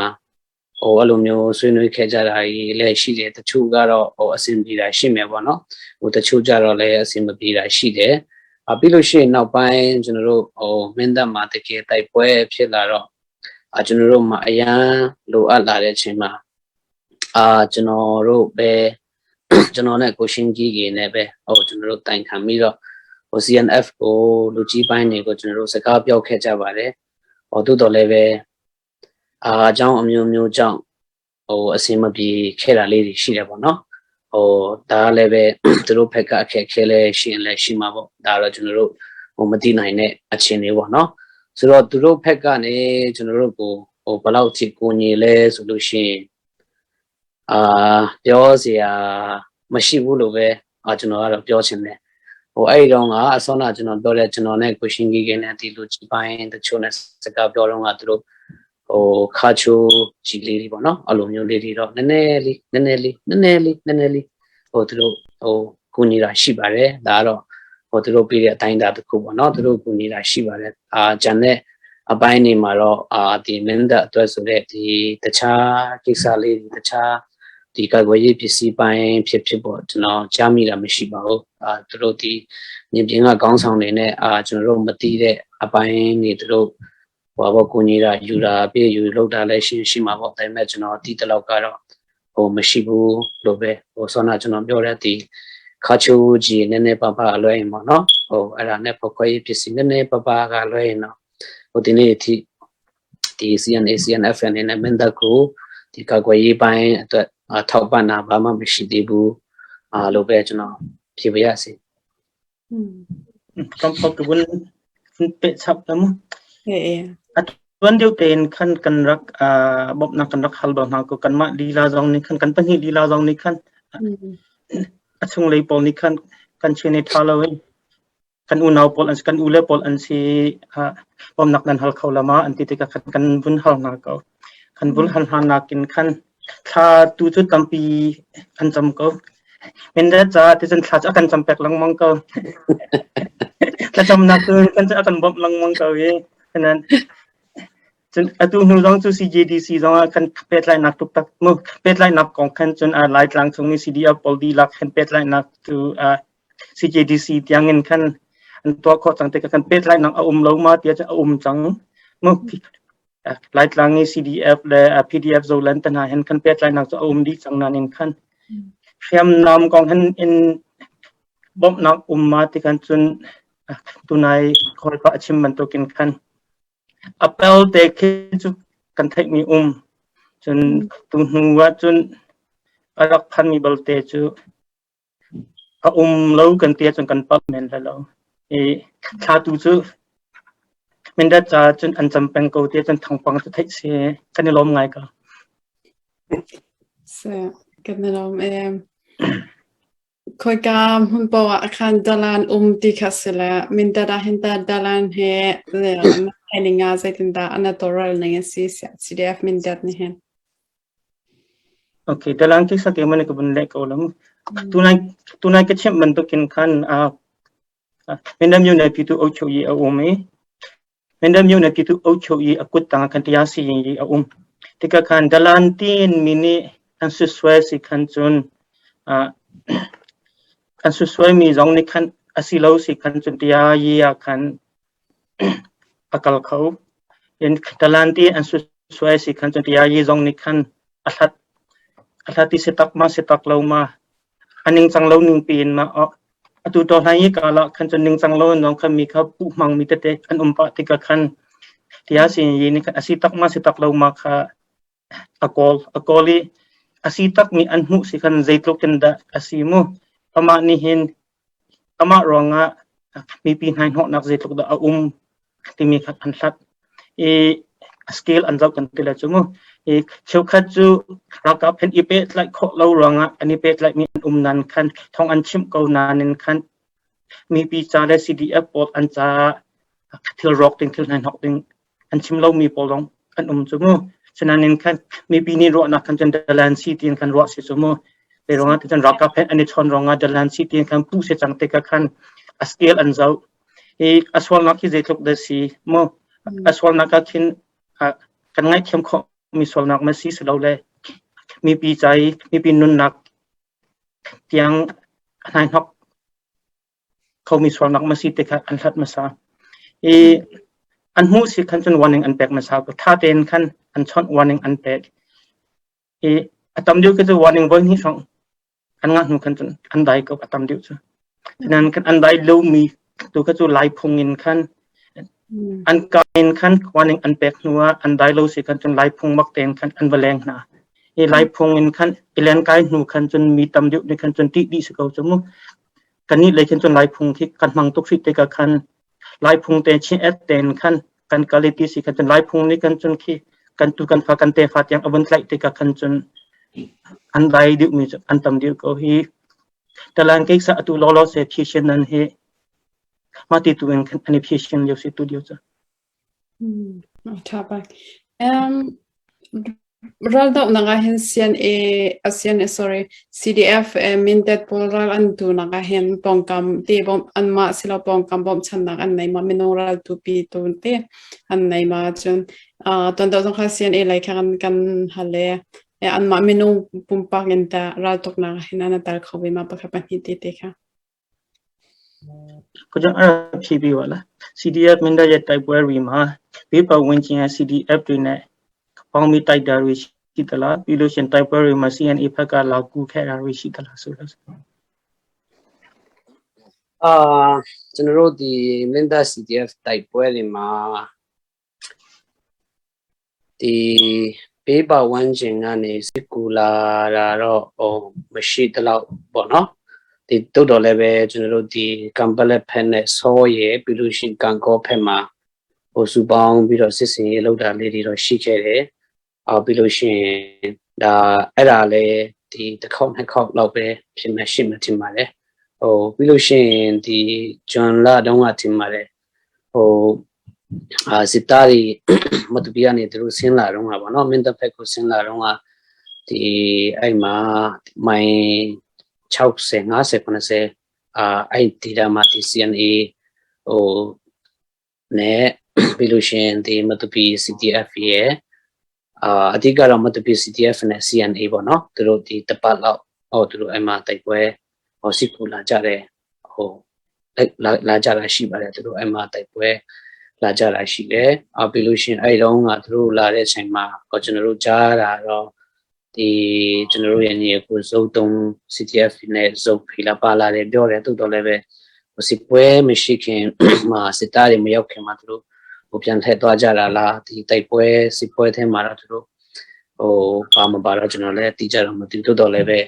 ဟိုအဲ့လိုမျိုးဆွေးနွေးခဲ့ကြတာကြီးလည်းရှိတယ်တချို့ကတော့ဟိုအဆင်ပြေတာရှိမယ်ပေါ့နော်ဟိုတချို့ကြတော့လည်းအဆင်မပြေတာရှိတယ်အပြီးလို့ရှိရင်နောက်ပိုင်းကျွန်တော်တို့ဟိုမင်းတပ်မှာတကယ်တိုက်ပွဲဖြစ်လာတော့အကျွန်တော်တို့မှာအရန်လိုအပ်လာတဲ့အချိန်မှာအာကျွန်တော်တို့ပဲကျွန်တော်နဲ့ကိုရှင်းကြီးကြီးနဲ့ပဲဟိုကျွန်တော်တို့တိုင်ခံပြီးတော့ဟို CNF ကိုလူကြီးပိုင်းတွေကိုကျွန်တော်တို့စကားပြောခဲ့ကြပါတယ်ဟိုတိုးတော်လည်းပဲအာအကြောင်းအမျိုးမျိုးကြောင့်ဟိုအဆင်မပြေခဲ့တာလေးတွေရှိတယ်ပေါ့နော်ဟိုဒါကလည်းပဲသူတို့ဘက်ကအခက်အခဲလဲရှိရင်လည်းရှိမှာပေါ့ဒါတော့ကျွန်တော်တို့ဟိုမသိနိုင်တဲ့အခြေအနေပေါ့နော်ဆိုတော့သူတို့ဘက်ကနေကျွန်တော်တို့ကိုဟိုဘယ်လောက်ထိကိုညီလဲဆိုလို့ရှိရင်အာပြောစရာမရှိဘူးလို့ပဲအာကျွန်တော်ကတော့ပြောချင်တယ်ဟိုအဲ့ဒီတော့ကအစောနာကျွန်တော်ပြောတဲ့ကျွန်တော်နဲ့ကိုရှင်ကြီးကနဲ့ဒီလူကြီးပိုင်းတချို့နဲ့စကားပြောတော့ကသူတို့ဟိုခါချိုကြီးလေးတွေပေါ့နော်အဲ့လိုမျိုးလေးတွေတော့နည်းနည်းလေးနည်းနည်းလေးနည်းနည်းလေးနည်းနည်းလေးဟိုသူတို့ဟိုကူညီတာရှိပါတယ်ဒါကတော့ဟိုသူတို့ပြတဲ့အတိုင်းအတာတစ်ခုပေါ့နော်သူတို့ကူညီတာရှိပါတယ်အာဂျန်တဲ့အပိုင်းနေမှာတော့အာဒီမင်းသက်အတွက်ဆိုတဲ့ဒီတခြားကိစ္စလေးတွေတခြားဒီကာကွယ်ရေးပစ္စည်းပိုင်းဖြစ်ဖြစ်ပေါ့ကျွန်တော်ကြားမိတာမရှိပါဘူးအာသူတို့ဒီမြေပြင်ကခေါင်းဆောင်တွေနဲ့အာကျွန်တော်တို့မသိတဲ့အပိုင်းတွေသူတို့ဟိုဘောကိုကြီးတာယူတာပြည့်ယူလောက်တာလည်းရှိရှိမှာပေါ့ဒါပေမဲ့ကျွန်တော်တီးတလောက်ကတော့ဟိုမရှိဘူးလို့ပဲဟိုဆောနာကျွန်တော်ပြောတဲ့ဒီခါချိုးကြီးနည်းနည်းပါးပါးလွှဲရင်ပေါ့နော်ဟိုအဲ့ဒါနဲ့ဖောက်ခွဲရေးပစ္စည်းနည်းနည်းပါးပါးကလွှဲရင်တော့ဟိုဒီနေ့အထိဒီ CNA CNF အနေနဲ့မင်းတပ်ကိုဒီကာကွယ်ရေးပိုင်းအတွက်ထောက်ပံ့တာဘာမှမရှိသေးဘူးအာလို့ပဲကျွန်တော်ဖြေပါရစေ ကံပောကဘုန်ပေချပ်တမ အေးအေး Tuan deuh tein khan kan rak bawmhnak kan rak hal bal hna ko kanmah lila zong nih khan kan pahnih lila zong nih khan. A chunglei pawl nih khan kan chin i ṭha loin kan unau pawl an si, kan ule pawl an si, bawmhnak nan hal kho la ma an ti tikah khan kan vun hal hna ko. Kan vun hal hna nakin khan thla tu cu tampi an cam ko. Mindat caah ticun thla cu a kan cam pek lengmang ko. Thlacamnak cu kan a kan bawmh lengmang ko i Cun atu hnu zong cu CJDC zong ah kan pehtlaihnak tuktak mu pehtlaihnak kong khan cun Laitlang chung i CDF pawl dihlak khan pehtlaihnak cu CJDC tiangin khan an tuah khawh cang tikah kan pehtlaihnak a um lo ma tiah cun a um cang mu. Laitlang i CDF le PDF Zoland te hna hin kan pehtlaihnak cu a um dih cang nain khan hriamnam kong hin in bawmhnak um ma ti khan cun tunai hawipa a chim bantukin khan A pelte khi cu kan theihmi um. Cun tuhnu ahcun a rak phanmi balte cu a um lo kan ti ahcun kan palh men lai lo. I thla tu cu Mindat caah cun an cam peng ko ti ahcun thawngpang cu theih si kan i lawm ngai ko. Kan i lawm ee. Khoika hmun paoh ah khan dalan um ti kha si le Mindat ah hin tah dalan he le na theih ning ah zeitindah an tawlrel ning a si CDF Mindat nih hin? Okay, dalan khi sa ke man ka bun le ko lam. Tunai tunai ka chimh bantukin khan Mindat myo ne pyitu ochho yi a um i Mindat myo ne pyitu ochho yi a kut tang khan tiya si yi a um. Tika khan dalan tin mi nih an suswe si khan cun an suswe mi zong nih khan asilo si khan cun tiya yi ah khan a kal kho. In dalan ti an suswe si khan cun tiya yi zong nih khan a hlat a hlat i si tak ma si tak lo ma a ningcang lo ning piin ma atu to hlai i kala khan cun ningcang lo in khan mi kha puh hmang mi tete an um pah tikah khan tia sin yi ni khan asi tak ma si tak lo ma kha a kawl a kawl i asi tak mi an hmuh si khan zeitluk in dah asi mu amah nih hin amah ruangah mipi hnaihhnawhnak zeitluk dah a um timi kha an hlat i scale an zoh kan ti le cu mu. I cheukhat cu ralkap hen i pehtlaih khawh lo ruangah an i pehtlaih mi an um nan khan thong an chimh ko nain khan mipi ca le CDF pawl an ca thil rawk ding thil hnahnawk ding an chim lo mi pawl zong an um cu mu. Sinain khan mipi nih ruahnak khan cun dalan si tiin khan ruah si cu mu. Te ruangah cun ralkap hen an i chawn ruangah dalan si tiin khan puh se cang tikah khan a scale an zoh. Hi a sualnak hi zeitluk dah si mu a sualnak ah khin kan ngaihthiam khawh mi sualnak ma si lo le mipi ca i mipi nunnak tiang hnaihnok khomi sualnak ma si te kha an hlat hmasa. I an hmuh si khan cun warning an pek hmasa. Tha tein khan an chawnh warning an pek. I a tam deuh khi cu warning voi hnih hrawng an ngah hnu khan cun an dai ko a tam deuh cu. Nain kan an dai lomi tu kha cu lai phung in khan an ka in khan warning an pek hnu ah an dai lo si khan cun lai phung bak tein khan an va leng hna. I lai phung in khan i len kai hnu khan cun mi tam deuh nih khan cun tih dih si ko cu mu. Kannih lei khan cun lai phung khi kan hmang tuk hri tikah khan lai phung te chin et tein khan kan kal i ti si khan cun lai phung nih kan cun khi kan tu kan fa kan tefa tiang a vun tlaih tikah khan cun an dai deuh mi cu an tam deuh ko hi. Talan ke sa atu law law se phishin nan hi ma ti tu in khan an i phishin lio si tu lio cu. Ṭha bak. Raldohnak ah hin CNA, CNA sorry, CDF Mindat pawl ral an tunak ah hin pawngkam te bawmh anmah silo pawngkam bawmhchannak an nei ma minung ral tupi tun te an nei ma cun tuandoh zong kha CNA lei kha kan kan hal le anmah minung pumpak in ta raltuknak ah hin an tal kho ve ma pakhat pahnih te te kha. ကိုကျွန်တော်အဲ့ဖြည့်ပေးပါလား CDF မင်းတပ်ရဲ့တိုက်ပွဲတွေမှာဘေးပတ်ဝန်းကျင်က CDF တွေနဲ့ပေါင်းပြီးတိုက်တာတွေရှိသလားပြီးလို့ရှိရင်တိုက်ပွဲတွေမှာ CNA ဘက်ကလာကူခဲ့တာတွေရှိသလားဆိုတော့ အာကျွန်တော်တို့ဒီမင်းတပ် CDF တိုက်ပွဲတွေမှာ ဒီဘေးပတ်ဝန်းကျင်ကနေစစ်ကူလာတာတော့ဟိုမရှိတလောက်ပေါ့နော်ဒီတုတ်တော်လည်းပဲကျွန်တော်တို့ဒီကမ်ပလက်ဖက်နဲ့ဆောရယ်ပြီးလို့ရှိရင်ကန်ကောဖက်မှာဟိုစုပေါင်းပြီးတော့စစ်စင်ရေးလောက်တာလေးတွေတော့ရှိခဲ့တယ်အော်ပြီးလို့ရှိရင်ဒါအဲ့ဒါလည်း ဒီတစ်ခေါက်နှစ်ခေါက်လောက်ပဲဖြစ်မှရှိမှထင်ပါတယ်ဟိုပြီးလို့ရှိရင်ဒီဂျွန်လာတုန်းကထင်ပါတယ်ဟိုအာစစ်သားတွေမတူပီကနေသူတို့ဆင်းလာတော့မှာပေါ့နော်မင်းတပ်ဖက်ကိုဆင်းလာတော့ကဒီအဲ့မှာမိုင်60 50 80အာအဲ့ဒီတာမှာဒီ CNA ဟိုနဲ့ပြီးလို့ရှိရင်ဒီမတူပီ CTF ရဲ့အာအဓိကတော့မတူပီ CTF နဲ့ CNA ပေါ့နော်သူတို့ဒီတပတ်လောက်ဟိုသူတို့အဲ့မှာတိုက်ပွဲဟိုစစ်ကူလာကြတယ်ဟိုလာလာကြတာရှိပါတယ်သူတို့အဲ့မှာတိုက်ပွဲလာကြတာရှိတယ်အပြီးလို့ရှိရင်အဲ့တုန်းကသူတို့လာတဲ့အချိန်မှာဟိုကျွန်တော်တို့ကြားတာတော့ဒီကျွန်တော်တို့ရဲ့ညီကိုဇုတ်တုံး CTF နဲ့ဇုတ်ဖီလာပါလာတယ်ပြောတယ်တိုးတော်လည်းပဲဟိုစစ်ပွဲမရှိခင်မှာစစ်သားတွေမရောက်ခင်မှာသူတို့ဟိုပြန်ထည့်သွားကြတာလားဒီတိုက်ပွဲစစ်ပွဲထဲမှာတော့သူတို့ဟိုပါမပါတော့ကျွန်တော်လည်းအတိအကျတော့မသိတိုးတော်လည်းပဲ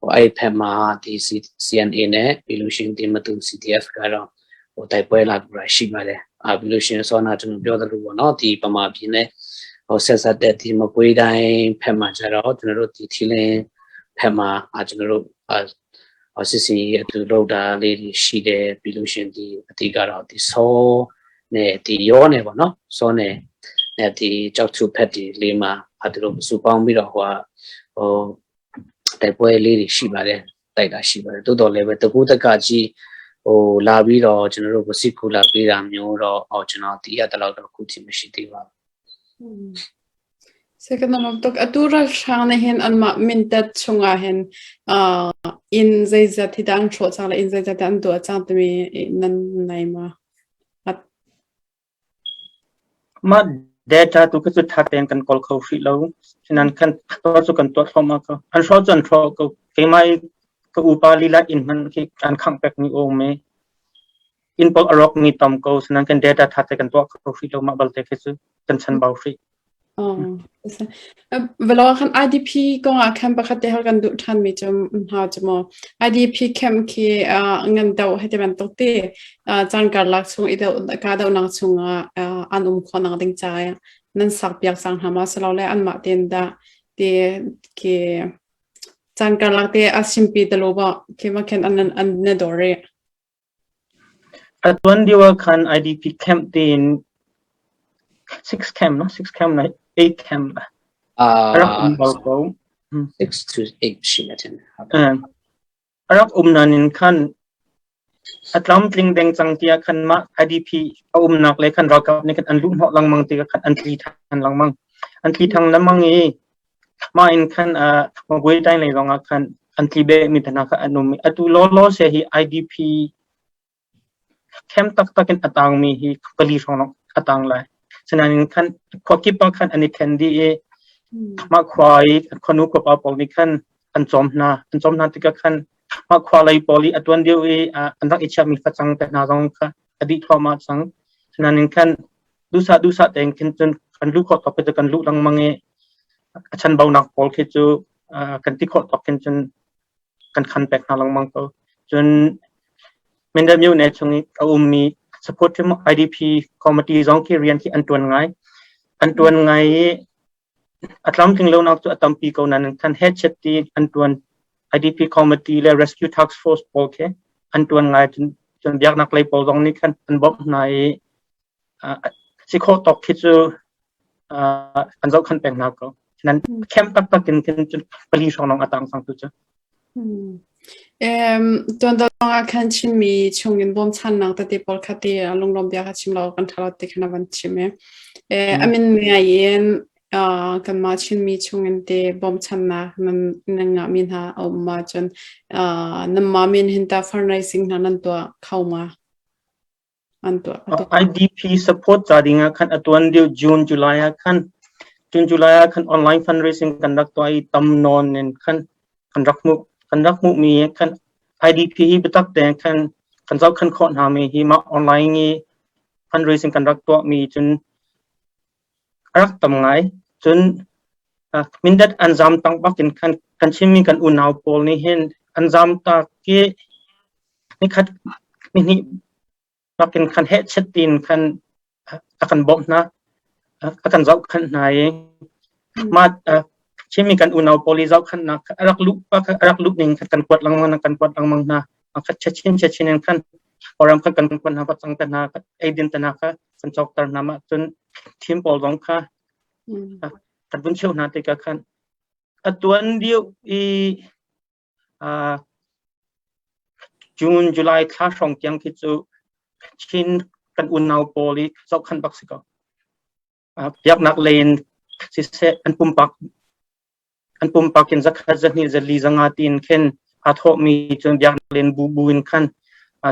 ဟိုအဲ့ဖက်မှာဒီ CNA နဲ့ပြီးလို့ရှိရင်ဒီမတူ CTF ကတော့ဟိုတိုက်ပွဲလာကြတာရှိပါတယ်အာပြီးလို့ရှိရင်ဆောနာကျွန်တော်ပြောသလိုပေါ့နော်ဒီပမာပြည်နဲ့ဟိုဆက်ဆက်တဲ့ဒီမကွေးတိုင်းဖက်မှာကျတော့ကျွန်တော်တို့ဒီထီလင်းဖက်မှာအာကျွန်တော်တို့အာဟိုစစ်စီအတူလောက်တာလေးတွေရှိတယ်ပြီးလို့ရှိရင်ဒီအတိကတော့ဒီဆောနဲ့ဒီရောနဲ့ပေါ့နော်ဆောနဲ့နဲ့ဒီကြောက်ထုဖက်ဒီလေးမှာအာသူတို့စူပေါင်းပြီးတော့ဟိုဟိုတိုက်ပွဲလေးတွေရှိပါတယ်တိုက်တာရှိပါတယ်တိုးတော်လည်းပဲတကူတကကြီးဟိုလာပြီးတော့ကျွန်တော်တို့ကိုစစ်ကူလာပေးတာမျိုးတော့ဟောကျွန်တော်တီးရတဲ့လောက်တော့အခုထိမရှိသေးပါဘူး Second of tuk atu ralhrang nih hin anmah Mindat chungah hin inn zeizat hi dah an hrawh cang le inn zeizat dah an tuah cang timi nan nei ma? Mah data tu khi cu ṭha tein kan kawl kho hrih lo. Sinan khan to cu kan tuah thluahmah ko. An hrawh cu an hrawh ko. Keimah i ka upa lila inn hmanh khi an khangh pekmi a um i inn pawl a rawkmi tam ko. Sinan kan data ṭha te kan tuah kho hrih lo. Mah balte khi cu kan chanbau hrih. Velo khan IDP kong ah khan pakhat te hal kan duh ṭhan mi cu hna cu maw IDP camp khi ngan do hei ti bantuk ti caan karlak chung i do ka donak chungah an um khawh nak ding ca nan sak piak cang hna ma silole anmah tein dah ti khi caan karlak te a simpi te lo ba khi ma khen an an na dor i Atuan lio ah khan IDP camp tiin six camp no six camp na eight camp a rak um bal ko. 6 to 8 ရှိနေတယ် A rak um nain khan a tlamtling deng cang tiah khan mah IDP a umnak le khan ralkap nih khan an luh hnawh lengmang tikah khan an tli than lengmang. An tli than lengmang i mah in khan Magway ṭaing lei zongah khan an tli behmi hna kha an um i atu lawlaw se hi IDP camp taktak in a tangmi hi pali hrawng lawng a tang lai. Sinain khan khua kip ah khan an i ṭhen dih i mah khua i khuanu khuapa pawl nih khan an cawm hna. An cawm hna tikah khan mah khua lei pawl i a ṭuan deuh i an rak i chiahmi facang te hna zong kha a dih thluahmah cang. Sinain khan duhsah duhsah tein khin cun kan luh khawh tawk khi cu kan luh lengmang i a chanbaunak pawl khi cu kan ti khawh tawk khin cun kan khan pek hna lengmang ko. Cun Mindat myo ne chung i a ummi support team IDP committee zong khi rian khi an ṭuan ngai. An ṭuan ngai i a tlamtling lonak cu a tampi ko nain khan headset ti an ṭuan IDP committee le rescue task force pawl khi an ṭuan ngai cun cun biaknak lei pawl zong nih khan an bawmh hna i si khawh tawk khi cu an zohkhan peng hna ko. Nan camp taktak in khin cun pali hrawng lawng a tang sang tu cu. Tuan ah khan Chinmi chungin bawmchannak tete pawl kha ti lunglawm bia kha chim lo kan ṭha lo ti khan a van chim i. A min ngai in kanmah Chinmi chungin te bawmchannak nan nan ngahmi hna a um ahcun nanmah min hin tah fundraising hna nan tuah kho ma? An tuah. IDP support ca ding ah khan atuan deuh June July ah khan June July ah khan online fundraising kan rak tuah i tam nawn in khan kan rak hmuh kan rak hmuh mi khan IDP hi biatak tein khan kan zohkhan khawh hna mi hi mah online i fundraising kan rak tuah mi cun a rak tam ngai cun Mindat an zam tang bak in khan kan Chinmi kan unau pawl nih hin an zam tak i nikhat nihnih bakin khan hehchet tiin khan a kan bawmh hna a kan zohkhanh hna i mah. Chinmi kan unau pawl i zohkhenhnak a rak luh a rak luh ning kha kan kuat lengmang kan kuat lengmang hna. Khat chin chin in khan Kawlram khan kan kuat hna cang te hna eidin te hna kha kan cawkter hna mah cun thim pawl zong kha kan vun cheuh hna tikah khan a tuan deuh i June, July thla hrawng tiang khi cu Chin kan unau pawl i zohkhenh bak si ko. Biaknak lei in siseh an pumpak an pumpak in zakhat zahnih zali zanga tiin khin aa thawhmi cun biaknak len bu bu in khan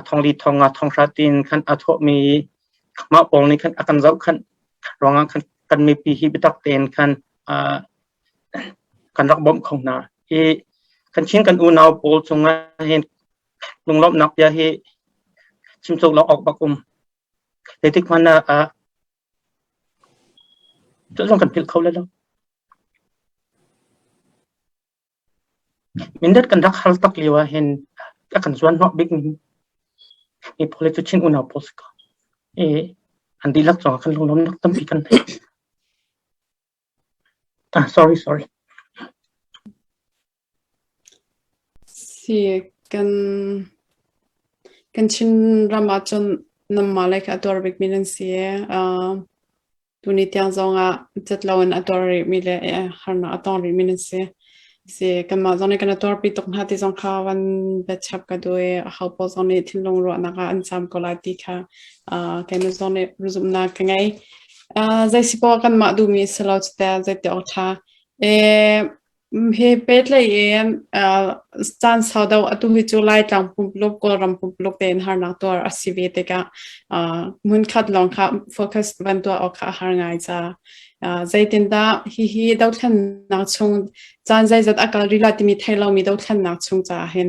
thongli thonga thonghra tiin khan aa thawhmi mah pawl nih khan a kan zohkhanh ruangah khan kan mipi hi biatak tein khan kan rak bawmh kho hna. Hi kan Chin kan unau pawl cungah hin lunglawmhnak bia hi chim cawk lo awk bak um. Zeitik hmanh ah zong kan philh kho lai lo. Mindat kan rak hal tak lio ah hin a kan zuan hnawh bik mi pawl cu Chin unau pawl si ko. I an dihlak cungah kan lunglawmnak tampi kan nei. Ah, sorry, sorry. Si kan kan Chin ram ah cun nanmah lei kha a tuar bikmi nan si i uh, tuni tiang zongah cat loin a tuar rihmi le harnak a tong rihmi nan si. Si kanmah zong nih kan i tuarpi tuk hna ti zong kha van biachap ka duh i aho paoh zong nih thinlung ruahnak ah an caam ko lai ti kha uh, keimah zong nih zumhnak ka ngei. Uh, zei si poah kanmah duhmi si lo cu teh zeiti awk ṭha. E, He pehtlaih in caan sau deuh atu hi cu Laitlang pumpuluk, Kawlram pumpuluk tein harnak tuar a si ve tikah hmunkhat lawng kha focus van tuah awk kha a har ngai ca. Zeitindah hihi dothlennak chung caan zeizat a kal rih lai timi thei lomi dothlennak chung caah hin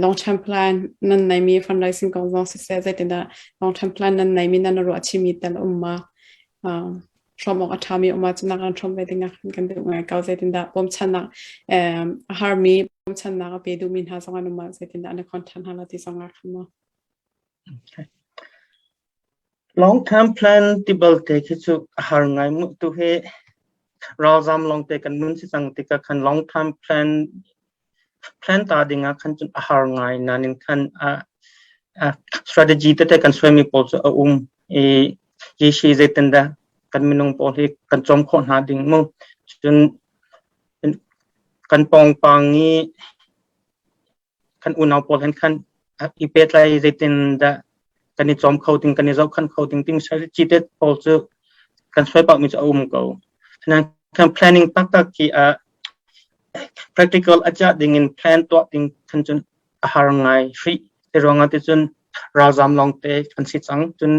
long term plan nan neimi fundraising kong zong siseh zeitindah long term plan nan neimi nan ruah chihmi tel um ma? Hrawm awk a ṭhami um ahcun a kan hrawm ve ding ah kan duh ngai ko. Zeitindah bawmchannak a harmi bawmchannak a pe duhmi hna zong an um ah zeitindah an i contact hna la ti zong ah khan maw? Okay. Long term plan ti balte khi cu a har ngai mu tu hi ralzam long te kan nun si cang tikah khan long term plan plan ta ding ah khan cun a har ngai nain khan a strategy tete kan suaimi pawl cu a um i hi zeitindah kan minung pawl hi kan cawm khawh hna ding mu cun kan pawngpang i kan unau pawl hen khan i pehtlai zeitindah kan i cawm kho ding kan i zohkhan kho ding ting strategy te pawl cu kan suai pah mi cu a um ko kan planning taktak khi a practical a cah ding in plan tuah ding khan cun a har ngai hrih te ruangah te cun ralzam lawng te kan si cang cun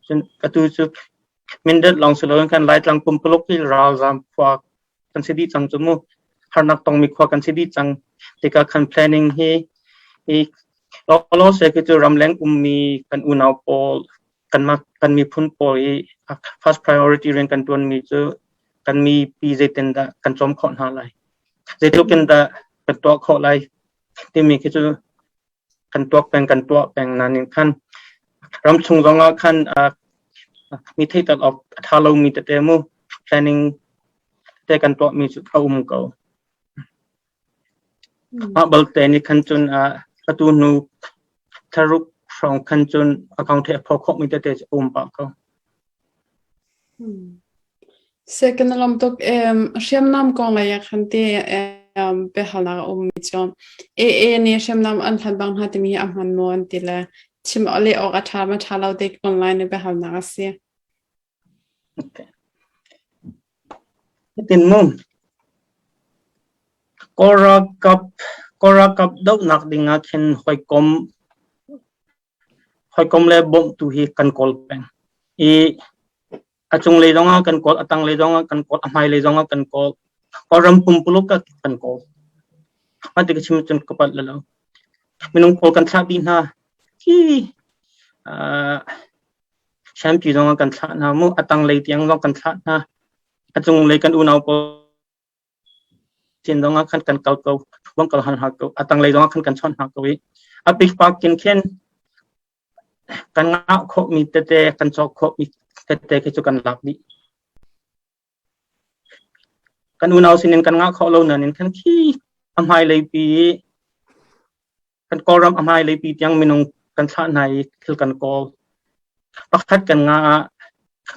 cun atu cu Mindat lawng si loin kan Laitlang pumpuluk hi ralzam khua kan si dih cang cu mu harnak tongmi khua kan si dih cang tikah khan planning hi hi law se khi cu ramleng ummi kan unau pawl kanmah kan miphun pawl i first priority rian kan tuanmi cu kan mipi zeitindah kan cawm khawh hna lai zeitluk in dah kan tuah khawh lai timi khi cu kan tuak peng kan tuah peng nain khan ramchung zong ah khan mi theihter awk a tha lomi tete mu planning te kan tuahmi cu a um ko. Mah balte nih khan cun atu hnu thlaruk hrawng khan cun account he a pho khawhmi tete cu a um pah ko. Second lawm tuk hriamnam kong lei ah khan ti biahalnak a ummi cu AA nih hriamnam an hlat bang hna timi hi a hman maw an ti le chim leh awk a ṭha ma ṭha lo ti online i biahalnak a si. Okay. Hitin mu Kawl ralkap Kawl ralkap dohnak ding ah khin hawikom Hawikom le bawmhtu hi kan kawl peng. I a cunglei zongah kan kawl, a tanglei zongah kan kawl, a hmailei zongah kan kawl. Kawlram pumpuluk ah kan kawl. Mah ti ka chim cun ka palh lo. Minung pawl kan thlah dih hna. Hi uh, Shanpi zongah kan thlah hna mu, a tanglei tiang zong kan thlah hna. A cunglei kan unau pawl Chin zongah khan kan kal ko, vong kal han hna ko, a tanglei zongah khan kan chawnh hna ko i a pikpak kin khin kan ngah khawhmi tete, kan cawk khawhmi tete khi cu kan lak dih. Kan unau sinin kan ngah khawh lo nain khan khi a hmailei pi kan Kawlram a hmailei pi tiang minung kan thlah hna i thil kan kawl. Pakhat kan ngah ah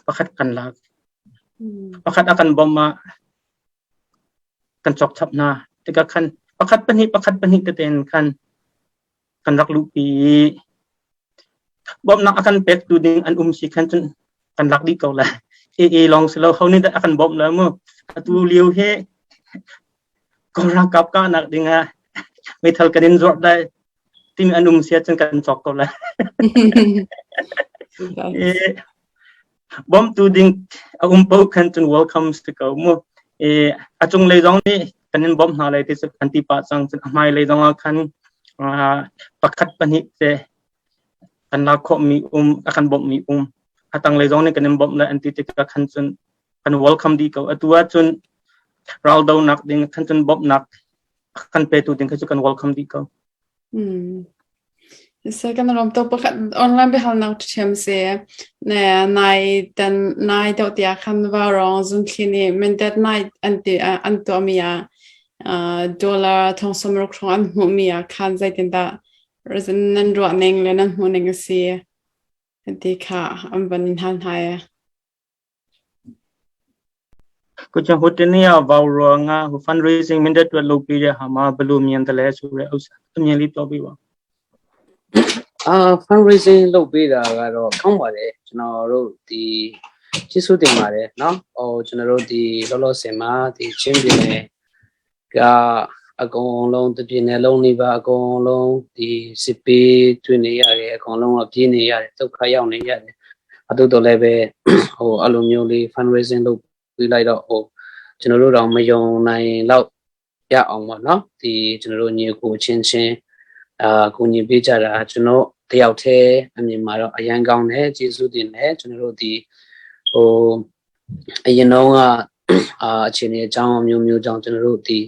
pakhat kan lak. Pakhat a kan bawmh ah kan cawk chap hna. Tikah khan pakhat pahnih pakhat pahnih tete in khan kan rak luhpi i bawmhnak a kan pektu ding an um si khan cun kan lak dih ko lai. AA lawng si lo ho nih dah a kan bawmh la mu. Atu lio hi Kawl ralkap kahnak ding ah meithal kan in zuarh dai timi an um si ahcun kan cawk ko lai. E, bawmtu ding a um paoh khan cun welcome si ko mu. E, a cunglei zong nih kan in bawmh hna lai ti cu kan ti pah cang cun a hmailei zong ah khan pakhat pahnih te kan lak khawhmi um a kan bawmhmi um a tanglei zong nih kan in bawmh lai an ti tikah khan cun kan welcome dih ko. Atu ahcun raldonak ding khan cun bawmhnak kan petu ding kha cu kan welcome dih ko. Second rom to pakhat online biahalnak ṭhiam si. Ne nai tan nai deuh tiah khan va rong zun thli nih mindat nai an ti an tuahmi ah dollar thong sawmruk hrawng an hmuhmi ah khan zeitindah nan ruah ning le nan hmuh ning a si ti kha an van in hal hna i. ကိုချဟိုတနေ့ကဘောက်ရောငါဟို fundraising မင်းတက်တွက်လုပ်ပြီးတဲ့ဟာမှာဘယ်လိုမြင်တယ်လဲဆိုရဲဥစ္စာအမြင်လေးပြောပြပါ အာ fundraising လုပ်ပေးတာကတော့ကောင်းပါတယ်ကျွန်တော်တို့ဒီကျေးဇူးတင်ပါတယ်နော်ဟိုကျွန်တော်တို့ဒီလောလောဆယ်မှာဒီချင်းပြည်နယ်ကအကုန်လုံးတပြည်နယ်လုံးနေပါအကုန်လုံးဒီစစ်ပေးတွေ့နေရတယ်အကုန်လုံးကပြေးနေရတယ်ဒုက္ခရောက်နေရတယ်အတူတော်လည်းပဲဟိုအဲ့လိုမျိုးလေး fundraising လုပ်ပြီးလိုက်တော့ဟိုကျွန်တော်တို့တော့မယုံနိုင်တော့ရအောင်ပေါ့နော်ဒီကျွန်တော်တို့ညီကိုချင်းချင်းအာကိုညီပေးကြတာကျွန်တော်တယောက်တည်းအမြင်မှာတော့အရန်ကောင်းတယ်ကျေးဇူးတင်တယ်ကျွန်တော်တို့ဒီဟိုအရင်တော့ကအာအခြေအနေအကြောင်းအမျိုးမျိုးကြောင့်ကျွန်တော်တို့ဒီ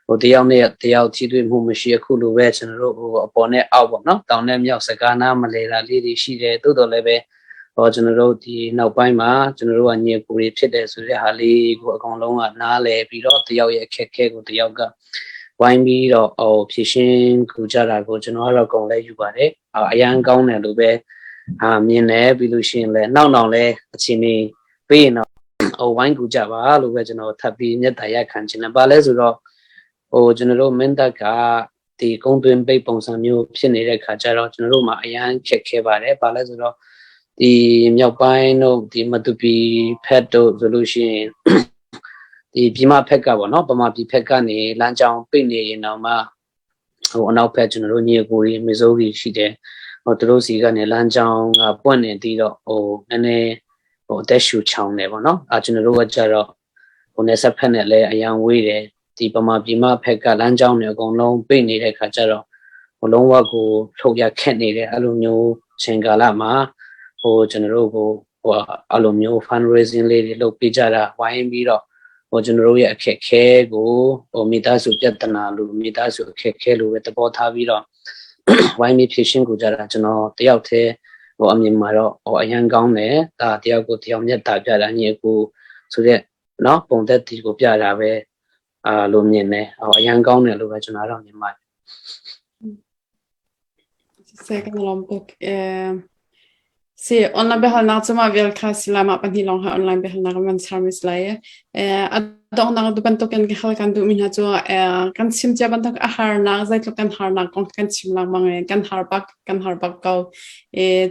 ဟိုတယောက်နဲ့တယောက်ထိတွေ့မှုမရှိအခုလိုပဲကျွန်တော်တို့ဟိုအပေါ်နဲ့အောက်ပေါ့နော်တောင်နဲ့မြောက်စကားနားမလဲတာလေးတွေရှိတယ်တိုးတော်လည်းပဲဟောကျွန်တော်တို့ဒီနောက်ပိုင်းမှာကျွန်တော်တို့ကညေကိုတွေဖြစ်တယ်ဆိုတဲ့ဟာလေးကိုအကောင်လုံးကနားလဲပြီးတော့တယောက်ရဲ့အခက်ခဲကိုတယောက်ကဝိုင်းပြီးတော့ဟိုဖြည့်ရှင်းကူကြတာကိုကျွန်တော်ကတော့အကုန်လဲယူပါတယ်အရန်ကောင်းတယ်လို့ပဲအာမြင်တယ်ပြီးလို့ရှိရင်လည်းနောက်နောက်လဲအချင်းနေပြီးရင်တော့ဟိုဝိုင်းကူကြပါလို့ပဲကျွန်တော်ထပ်ပြီးမြတ်တာရက်ခံချင်တယ်။ဘာလဲဆိုတော့ဟိုကျွန်တော်တို့မင်းတပ်ကဒီကုန်းတွင်ပိတ်ပုံစံမျိုးဖြစ်နေတဲ့ခါကျတော့ကျွန်တော်တို့မှာအရန်ခက်ခဲပါတယ်။ဘာလဲဆိုတော့ဒီမြောက်ပိုင်းတို့ဒီမတူပီဖက်တို့ဆိုလို့ရှိရင်ဒီပြည်မဖက်ကပေါ့နော်ဗမာပြည်ဖက်ကနေလမ်းကြောင်းပိတ်နေရင်တော့မှဟိုအနောက်ဖက်ကျွန်တော်တို့ညီကိုတွေမီဇိုးတွေရှိတယ်ဟိုသူတို့စီကနေလမ်းကြောင်းကပွင့်နေပြီးတော့ဟိုနည်းနည်းဟိုအသက်ရှူချောင်းတယ်ပေါ့နော်အာကျွန်တော်တို့ကကြတော့ဟိုနေဆက်ဖက်နဲ့လည်းအရန်ဝေးတယ်ဒီဗမာပြည်မဖက်ကလမ်းကြောင်းတွေအကုန်လုံးပိတ်နေတဲ့ခါကျတော့ဟိုလုံးဝကိုထုတ်ရခက်နေတယ်အဲ့လိုမျိုးချိန်ကာလမှာဟိုကျွန်တော်တို့ကိုဟိုအဲ့လိုမျိုး fundraising လေးတွေလုပ်ပေးကြတာဝိုင်းပြီးတော့ဟိုကျွန်တော်တို့ရဲ့အခက်ခဲကိုဟိုမိသားစုပြဿနာလို့မိသားစုအခက်ခဲလို့ပဲသဘောထားပြီးတော့ဝိုင်းပြီးဖြည့်ရှင်းကြကြတာကျွန်တော်တယောက်တည်းဟိုအမြင်မှာတော့ဟိုအရန်ကောင်းတယ်ဒါတယောက်ကိုတယောက်မျက်တာပြတာညီကိုဆိုတဲ့နော်ပုံသက်တီကိုပြတာပဲအာလို့မြင်တယ်ဟိုအရန်ကောင်းတယ်လို့ပဲကျွန်တော်တော့မြင်ပါတယ် Second lawm tuk. Si online biahalnak cu mah vial kha si lai mah pahnih lawng ha online biahalnak kan service lai. A donghnak tu bantukin ka hal kan duhmi hna cu kan chim cia bantuk a harnak zeitluk kan harnak kong kan chim lengmang i kan har bak kan har bak ko.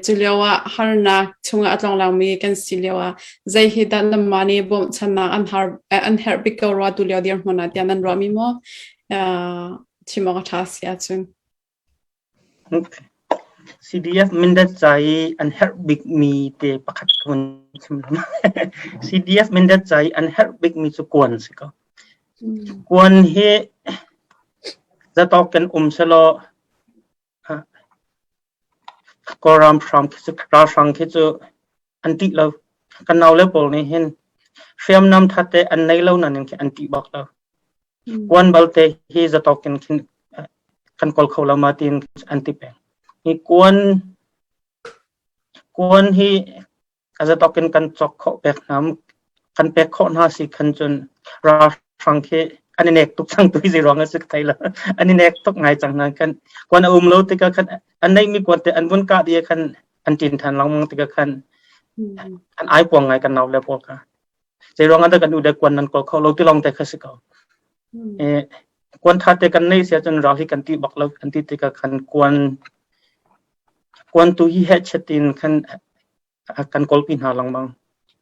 Cu lio ah harnak chungah a tlonglangmi kan si lio ah zei hi dah nanmah nih bawmhchannak an har an herh bik ko rua tu lio dirhmun ah tiah nan ruahmi maw chim awk a ṭha si ahcun. CDF Mindat ca i an herh bikmi te pakhat ka hun chim lam. CDF Mindat ca i an herh bikmi cu kuan si ko. Kuan hi zatawk kan um selaw Kawlram hram khi cu ralhrang khi cu an ṭih lo. Kan naule pawl nih hin hriamnam ṭhate an nei lo nain khi an ṭih bak lo. Kuan balte hi zatawk in khin kan kawl kho lo ma tiin an ti peng. Hi kuan kuan hi a zatawk in kan cawk khawh pek hna kan pek khawh hna si khan cun ralhrang Hrang khi an i nek tuk cang tu hi ruang a si thai lo. An i nek tuk ngai cang na khan kuan a um lo tikah khan an neih mi kuan te an vun kah dih khan an tin than lengmang tikah khan an ai puang ngai kan nau le pawl kha. Zei ruang ah dah kan u le kuan nan kawl kho lo ti lawng te kha si ko. Kuan tha te kan nei sia cun ral hi kan ti bak lo kan ti tikah khan kuan kuan tu hi he chetin khan kan kawlpi hna lengmang.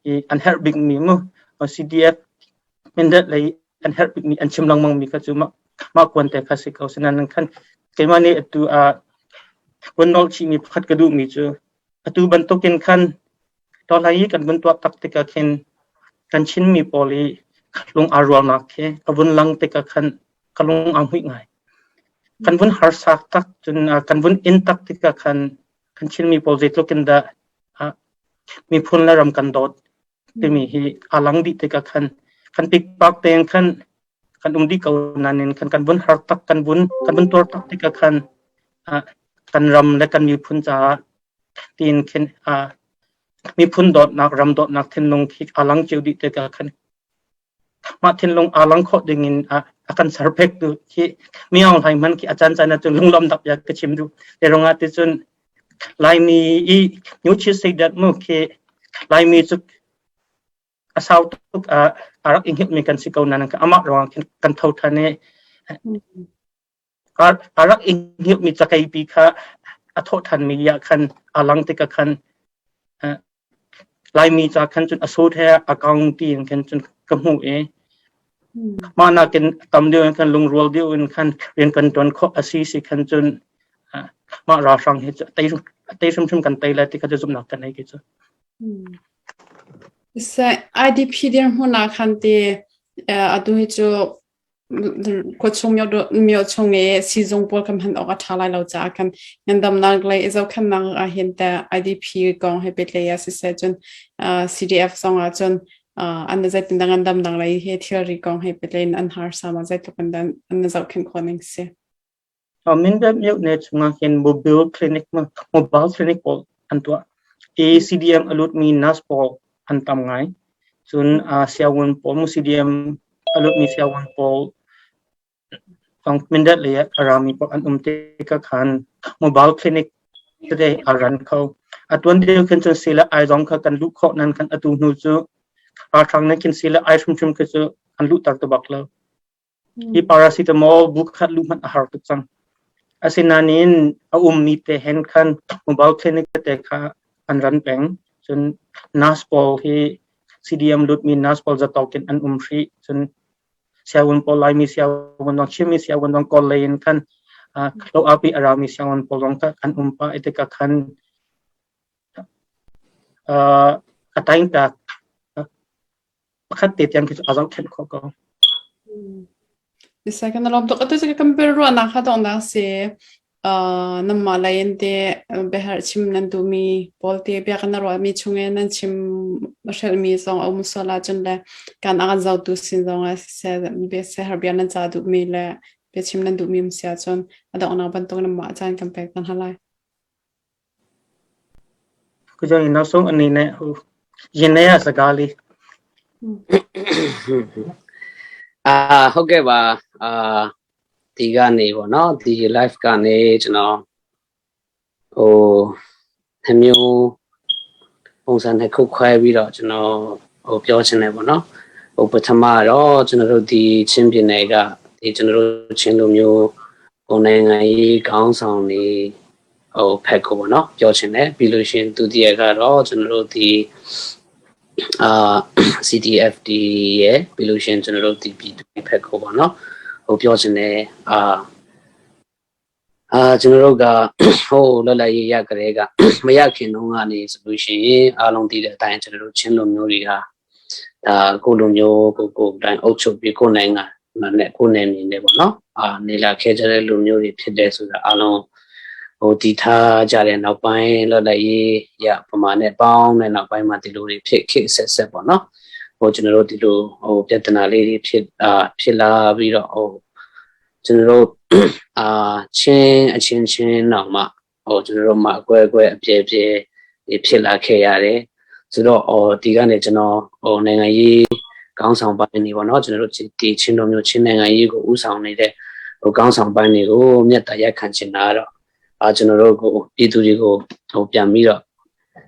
I an herh bikmi mu CDF Mindat lei an herh bikmi an chim lengmang mi kha cu mah mah kuan te kha si ko. Sinain khan keimah nih atu ah kuan nawl chihmi pakhat ka duhmi cu atu bantukin khan tawlai i kan vun tuah tak tikah khin kan Chinmi pawl i lung aa rualnak khi a vun lang tikah khan ka lung aa hmuih ngai. Kan vun harsak tak cun kan vun in tak tikah khan kan Chinmi pawl zeitluk in dah miphun le ram kan dawt timi hi a lang dih tikah khan kan pikpak tein khan kan um dih ko nain khan kan vun har tak kan vun kan vun tuar tak tikah khan kan ram le kan miphun caah tiin khin miphun dawtnak ram dawtnak thinlung khi a lang cio dih tikah khan mah thinlung aa lang khawh ding in a kan serpek tu khi mi Aung Hlaing hman khi a caan caan ahcun lunglawm dak bia ka chim duh. Te rongah ti cun Laimi i New Say that mu khi Laimi cu a sau tuk a rak i hngilh mi kan si ko nain amah ruangah khin kan tho than i a rak i hngilhmi cakeipi kha a thawh ṭhanmi ah khan a lang tikah khan Laimi ca khan cun a sut he a kong tiin khan cun ka hmuh i mah nakin tam deuh in khan lungrual deuh in khan rian kan ṭuan khawh a si si khan cun mah ralhrang hi cu tei tei hrimhrim kan tei lai ti kha cu zumhnak ka nei ki cu. IDP dirhmun ah khan ti atu hi cu Khuachung myo chung i siizung pawl kan hman awk a ṭha lai lo caah khan ngandamnak lei i zohkhenhnak ahhin teh IDP kong he pehtlaih ah siseh cun CDF zong ah cun an zeitindah ngandamnak lei he thilri kong he pehtlaih in an harsa ma zeitluk in dah an zohkhenh khawh ning si. Mindat myone chungah hin mobile clinic mobile clinic pawl an tuah i CDM a lutmi nurse pawl an tam ngai. Cun sianginn pawl mu CDM a lutmi sianginn pawl Mindat lei ah a rami pawl an um tikah khan mobile clinic tete a ran kho. A tuan deuh khin cun sii le ai zong kha kan luh khawh nan khan atu hnu cu ralhrang nih khin sii le ai hrimhrim khi cu an luhter ti bak lo. Hi paracetamol bu khat luh hmanh a har tuk cang. Asinain a ummi te hen khan mobile clinic tete kha an ran peng. Cun nurse pawl hi CDM lutmi nurse pawl zatawk in an um hrih. Cun sianginn pawl Laimi sianginn dong Chinmi sianginn dong Kawl lei in khan lo api a rami sianginn pawl zong kha an um pah i tikah khan a taingtak pakhat te tiang khi cu a zohkhenh khawh ko. Isa kan lawm tuk. Atu cu kan biaruahnak kha donghnak si. Nanmah lei in te biaherh chim nan duhmi pawl te bia kan ruahmi chungin nan chim hrelhmi zong a um sual ahcun le kan a kan zohtu sin zong ah siseh bia sehar bia nan ca duhmi le biachim nan duhmi um si ahcun a donghnak bantuk nanmah caan kan pek tan hna lai. ခုကျရင်နောက်ဆုံးအနေနဲ့ဟိုရင်ထဲကစကားလေး အာဟုတ်ကဲ့ပါအာဒီကနေပေါ့နော်ဒီ live ကနေကျွန်တော်ဟိုနှမျိုးပုံစံတစ်ခုခွဲပြီးတော့ကျွန်တော်ဟိုပြောချင်တယ်ပေါ့နော်ဟိုပထမတော့ကျွန်တော်တို့ဒီချင်းပြည်နယ်ကဒီကျွန်တော်တို့ချင်းလူမျိုး ပုံနိုင်ငံရေးခေါင်းဆောင်တွေဟိုဖက်ကိုပေါ့နော်ပြောချင်တယ်ပြီးလို့ရှိရင်ဒုတိယကတော့ကျွန်တော်တို့ဒီအာ CDFD ရဲ့ပြီးလို့ရှိရင်ကျွန်တော်တို့ဒီပြည်သူဖက်ကိုပေါ့နော်ဟိုပြောချင်တယ်အာအာကျွန်တော်တို့ကဟိုလွတ်လပ်ရေးရကြတဲ့ကမရခင်တုန်းကနေဆိုလို့ရှိရင်အားလုံးသိတဲ့အတိုင်းကျွန်တော်တို့ချင်းလူမျိုးတွေကဒါကိုလူမျိုးကိုကိုတိုင်းအုပ်ချုပ်ပြီးကိုနိုင်ငံ နဲ့ကိုနယ်မြေနဲ့ပေါ့နော်အာနေလာခဲ့ကြတဲ့လူမျိုးတွေဖြစ်တယ်ဆိုတာအားလုံးဟိုတည်ထားကြတဲ့နောက်ပိုင်းလွတ်လပ်ရေးရပမာနဲ့ပေါင်းတဲ့နောက်ပိုင်းမှာဒီလိုတွေဖြစ်ခေတ်ဆက်ဆက်ပေါ့နော်ဟိုကျွန်တော်တို့ဒီလိုဟိုပြဿနာလေးတွေဖြစ်အာဖြစ်လာပြီးတော့ဟိုကျွန်တော်တို့အာချင်းအချင်းချင်းတော့မှဟိုကျွန်တော်တို့မှအကွဲအကွဲအပြဲပြဲဖြစ်လာခဲ့ရတယ်ဆိုတော့ဟိုဒီကနေကျွန်တော်ဟိုနိုင်ငံရေး ခေါင်းဆောင်ပိုင်းတွေပေါ့နော်ကျွန်တော်တို့ဒီချင်းတို့မျိုးချင်းနိုင်ငံရေးကိုဥဆောင်နေတဲ့ဟိုခေါင်းဆောင်ပိုင်းတွေကိုမြတ်တရက်ခံချင်တာတော့အာကျွန်တော်တို့ကိုပြည်သူတွေကိုဟိုပြန်ပြီးတော့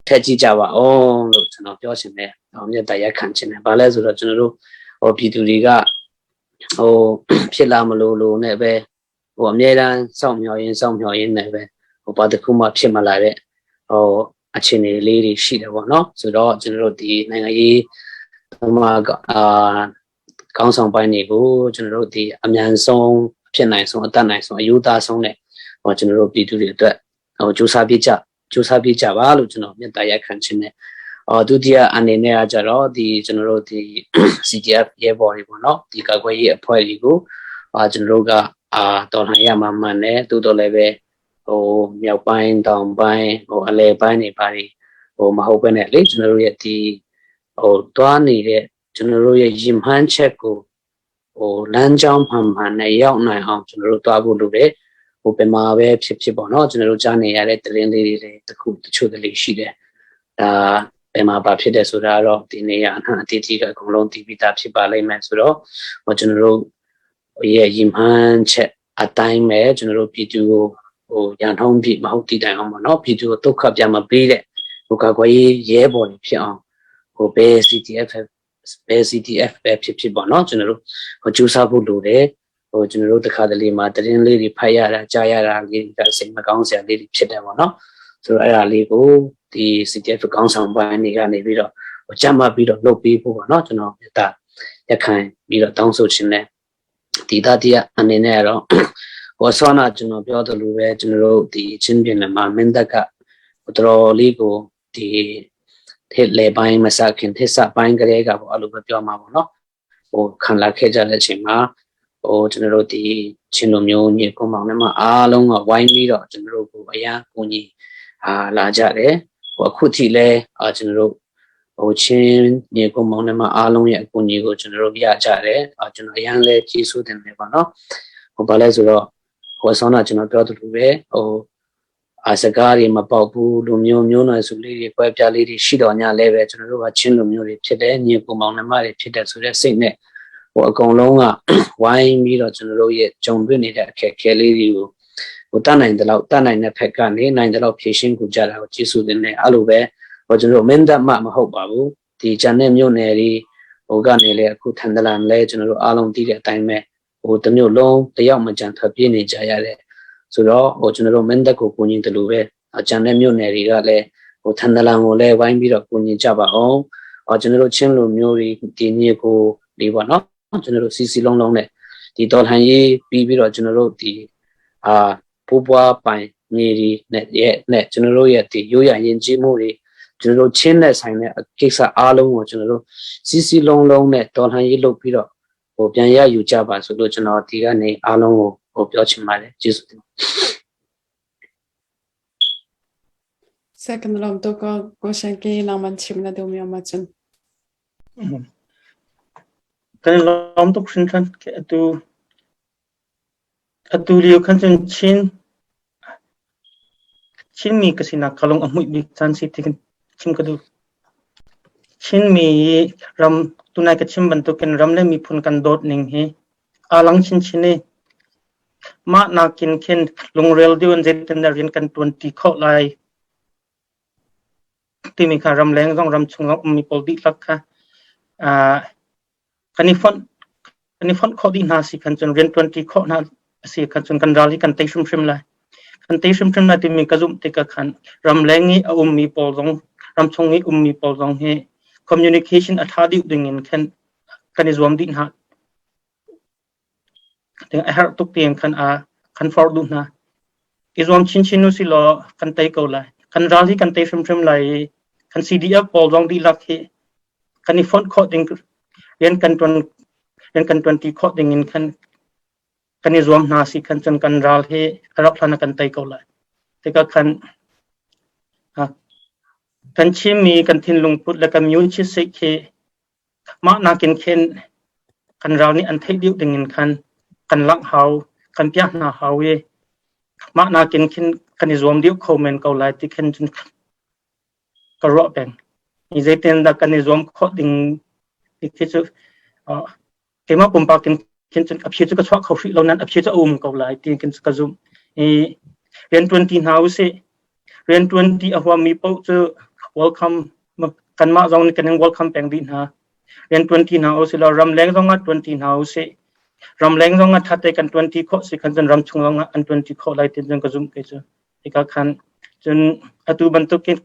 ထက်ကြည့်ကြပါအောင်လို့ကျွန်တော်ပြောချင်တယ်ဟိုမြတ်တရက်ခံချင်တယ်။ဘာလဲဆိုတော့ကျွန်တော်တို့ဟိုပြည်သူတွေကဟိုဖြစ်လာမလို့လို့နဲ့ပဲဟိုအမြဲတမ်းစောင့်မျှော်ရင်းစောင့်မျှော်ရင်းနဲ့ပဲဟိုဘာတစ်ခုမှဖြစ်မလာတဲ့ဟိုအခြေအနေလေးတွေရှိတယ်ပေါ့နော်ဆိုတော့ကျွန်တော်တို့ဒီနိုင်ငံရေးသမားအာခေါင်းဆောင်ပိုင်းတွေကိုကျွန်တော်တို့ဒီအမြန်ဆုံးဖြစ်နိုင်ဆုံးအတတ်နိုင်ဆုံးအယူသားဆုံးနဲ့ဟိုကျွန်တော်တို့ပြည်သူတွေအတွက်ဟိုစူးစမ်းပြကြစူးစမ်းပြကြပါလို့ကျွန်တော်မြတ်တာရက်ခံခြင်းနဲ့အော်ဒုတိယအနေနဲ့ကကြတော့ဒီကျွန်တော်တို့ဒီ CDF ရဲဘော်တွေပေါ့နော်ဒီကာကွယ်ရေးအဖွဲ့တွေကိုအာကျွန်တော်တို့ကအာတော်လှန်ရမှာမှန်တယ်တိုးတော်လည်းပဲဟိုမြောက်ပိုင်းတောင်ပိုင်းဟိုအလယ်ပိုင်းတွေပါတွေဟိုမဟုတ်ဘဲနဲ့လေကျွန်တော်တို့ရဲ့ဒီဟိုတွားနေတဲ့ကျွန်တော်တို့ရဲ့ယင်မှန်းချက်ကိုဟိုလမ်းကြောင်းမှန်မှန်နဲ့ရောက်နိုင်အောင်ကျွန်တော်တို့တွားဖို့လိုတယ်ဟိုပင်မာပဲဖြစ်ဖြစ်ပေါ့နော်ကျွန်တော်တို့ကြားနေရတဲ့သတင်းလေးတွေလည်းတခုတချို့တလေရှိတယ်ဒါပင်မာပါဖြစ်တယ်ဆိုတာတော့ဒီနေရာအနှံ့အတီးတီးကအကုန်လုံးတည်ပြီးသားဖြစ်ပါလိမ့်မယ်ဆိုတော့ဟိုကျွန်တော်တို့ရဲ့ယင်မှန်းချက်အတိုင်းပဲကျွန်တော်တို့ပြည်သူကိုဟိုရန်ထုံးပြမဟုတ်တည်တိုင်အောင်ပေါ့နော်ပြည်သူကိုဒုက္ခပြန်မပေးတဲ့ဟိုကာကွယ်ရေးရဲဘော်တွေဖြစ်အောင်ဟိုဘယ် CTF ဘယ် CTF ပဲဖြစ်ဖြစ်ပေါ့နော်ကျွန်တော်တို့ဟိုကြိုးစားဖို့လိုတယ်ဟိုကျွန်တော်တို့တခါတလေမှာတရင်လေးတွေဖတ်ရတာကြားရတာလေးတွေကစိတ်မကောင်းစရာလေးတွေဖြစ်တယ်ပေါ့နော်ဆိုတော့အဲ့ဒါလေးကိုဒီ CTF ကောင်းဆောင်ပိုင်းတွေကနေပြီးတော့ဟိုကြမ်းမှတ်ပြီးတော့လုပ်ပေးဖို့ပေါ့နော်ကျွန်တော်ဒါရက်ခံပြီးတော့တောင်းဆိုခြင်းနဲ့ဒီတတိယအနေနဲ့ကတော့ဟိုဆောနာကျွန်တော်ပြောသလိုပဲကျွန်တော်တို့ဒီချင်းပြည်နယ်မှာမင်းတပ်ကတော်တော်လေးကိုဒီထစ်လေပိုင်းမစခင်ထစ်စပိုင်းကလေးကပေါ့အဲ့လိုပဲပြောမှာပေါ့နော်ဟိုခံလာခဲ့ကြတဲ့အချိန်မှာဟိုကျွန်တော်တို့ဒီချင်းလိုမျိုးညီကုန်းမောင်နဲ့မှအားလုံးကဝိုင်းပြီးတော့ကျွန်တော်တို့ကိုအရာကိုကြီးအာလာကြတယ်ဟိုအခုထိလဲအာကျွန်တော်တို့ဟိုချင်းညီကုန်းမောင်နဲ့မှအားလုံးရဲ့အကူအညီကိုကျွန်တော်တို့ရကြတယ်အာကျွန်တော်အရန်လဲကျေးဇူးတင်တယ်ပေါ့နော်ဟိုဘာလဲဆိုတော့ဟိုဆောင်းတော့ကျွန်တော်ပြောသလိုပဲဟိုအာစကားတွေမပေါက်ဘူးလူမျိုးမျိုးနွယ်စုလေးတွေကွဲပြားလေးတွေရှိတော်ညာလဲပဲကျွန်တော်တို့ကချင်းလူမျိုးတွေဖြစ်တယ်ညီကိုမောင်နှမတွေဖြစ်တယ်ဆိုတဲ့စိတ်နဲ့ဟိုအကုန်လုံးကဝိုင်းပြီးတော့ကျွန်တော်တို့ရဲ့ကြုံတွေ့နေတဲ့အခက်အခဲလေးတွေကိုဟိုတတ်နိုင်တဲ့လောက်တတ်နိုင်တဲ့ဖက်ကနေနိုင်တဲ့လောက်ဖြည့်ရှင်းကူကြတာကိုကျေးဇူးတင်တယ်အဲ့လိုပဲဟိုကျွန်တော်တို့မင်းတပ်မှမဟုတ်ပါဘူးဒီဂျန်တဲ့မြို့နယ်တွေဟိုကနေလေအခုထန်တလန်လဲကျွန်တော်တို့အားလုံးသိတဲ့အတိုင်းပဲဟိုတမျိုးလုံးတယောက်မကြံထွက်ပြေးနေကြရတဲ့ဆိုတော့ဟိုကျွန်တော်တို့မင်းတပ်ကိုကိုညင်တယ်လို့ပဲအကြံတဲ့မြို့နယ်တွေကလည်းဟိုထန်တလန်ကိုလည်းဝိုင်းပြီးတော့ကိုညင်ကြပါအောင်အော်ကျွန်တော်တို့ချင်းလူမျိုးတွေဒီညကိုဒီပေါ့နော်ကျွန်တော်တို့စီစီလုံးလုံးနဲ့ဒီတော်လှန်ရေးပြီးပြီးတော့ကျွန်တော်တို့ဒီအာပိုးပွားပိုင်မြေတွေနဲ့ရဲ့နဲ့ကျွန်တော်တို့ရဲ့ဒီရိုးရရင်ကြီးမှုတွေကျွန်တော်တို့ချင်းနဲ့ဆိုင်တဲ့ကိစ္စအားလုံးကိုကျွန်တော်တို့စီစီလုံးလုံးနဲ့တော်လှန်ရေးလုပ်ပြီးတော့ဟိုပြန်ရယူကြပါဆိုလို့ကျွန်တော်ဒီကနေအားလုံးကိုဟိုပြောချင်ပါတယ်ကျေးဇူးတင် Second lam to ko ko shanki nang man chim na du mi ma chun. Kan lawm tuk hringhran atu atu lio khan cun Chin Chinmi ka sinak ka lung a hmuih bik caan si ti chim ka duh. Chinmi ram tunai ka chim bantukin ram le miphun kan dawt ning hi aa lang chinchin i mah nakin khin lungrel deuh in zeitindah rian kan ṭuan ṭi khawh lai timi kha ramleng zong ramchung zong ummi pawl dihlak kha kan i fonh kan i fonh khawh dih hna si khan cun rian ṭuan ṭi khawh hna a si khan cun kan ral hi kan tei hrimhrim lai. Kan tei hrimhrim lai timi ka zumh tikah khan ramleng i a ummi pawl zong ramchung i ummi pawl zong hi communication a ṭha deuh ding in khan kan i zuam dih hna. A herh tuk tiang khan a kan forh duh hna. I zuam chinchin u silaw kan tei ko lai. Kan ral hi kan tei hrimhrim lai i kan CDF pawl zong dihlak hi kan i fonh khawh ding rian kan ṭuan rian kan ṭuanṭi khawh ding in khan kan i zuam hna si khan cun kan ral hi a rak hlan ah kan tei ko lai. Tikah khan kan Chinmi kan thinlung put le kan myunchisik hi Mah nakin khin kan ral nih an theih deuh dingin khan kan langh hau, kan piah hna hau i mah nakin khin kan i zuam deuh kho men ko lai ti khin cun ka ruah peng. Zeitin dah kan i zuam khawh ding ti khi cu Keimah pumpak in khin cun a phi cu ka chuah kho hrih lo nain a phi cu a um ko lai ti khin ka zumh. I rianṭuan ti hna usih. Rianṭuan ti a huammi paoh cu welcome kanmah zong nih kan in welcome peng dih hna. Rianṭuan ti hna usih law ramleng zong ah ṭuan ti hna usih. Ramleng zong ah ṭhate kan ṭuan ti khawh si khan cun ramchung zong ah an ṭuan ti khawh lai ti cun ka zumh kei cu. Hika khan cun atu bantukin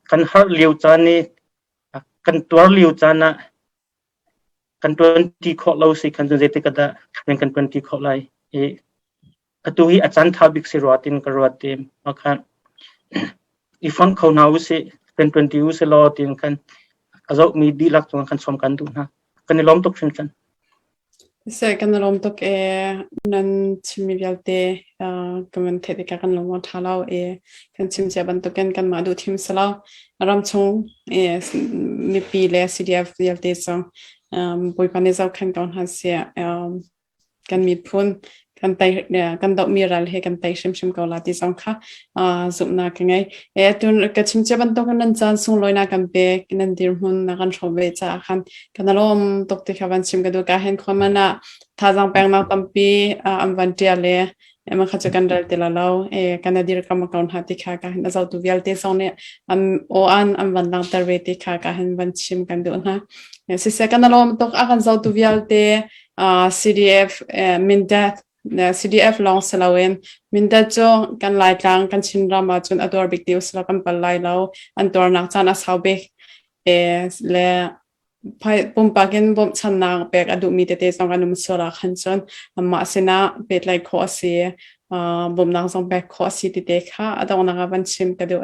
kan harh lio caan i kan tuar lio caan ah kan ṭuanṭi khawh lo si khan cun zeitik ah dah rian kan ṭuanṭi khawh lai i atu hi a caan ṭha bik si rua tin ka ruat ti mah khan i fonh kho hna usih rian ṭuanṭi usih law tiin khan a zohmi dihlak cungah khan sawm kan duh hna. Kan i lawm tuk hringhran. Seh kan i lawm tuk ee. Nan chimmi vialte kan van theih tikah kan lung a ṭha lo i kan chim cia bantukin kanmah duh thim si lo. Ramchung mipi le CDF vialte cu Bawipa nih zohkhenh ko hna seh. Kan miphun kan tei kan dohmi ral he kan tei hrimhrim ko la ti zong kha zumhnak ka ngei. E atu ka chim cia bantukin nan caan sunglawi na kan pek nan dirhmun na kan hrawm ve caah khan kan lawm tuk ti kha van chim ka duh. Ka hen khuaman ah thazaang peknak tampi an van ṭial le ema kha cu kan rel ti la lo. E kan a dirkam ko hna ti kha ka hin a zohtu vialte zong nih an aw an an van langhter ve ti kha ka hin van chim kan duh hna. Siseh kan lawm tuk a kan zohtu vialte CDF Mindat CDF lawng si loin Mindat cu kan Laitlang kan Chinram ahcun a tuar bik ti usila kan pal lai lo. An tuarnak caan a sau bik. Le pumpak in bawmhchannak pek a duhmi tete zong an um sual ah khan cun anmah sinah pehtlaih khawh a si. Bawmhnak zong pek khawh a si ti te kha a donghnak ah van chim ka duh.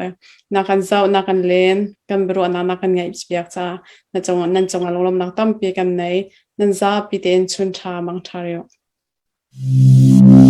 Na kan zoh, na kan len, kan biaruahnak na kan ngaih piak caah na cung nan cungah lunglawmhnak tampi kan nei. Nan zapi tein chun ṭha mang ṭha rih.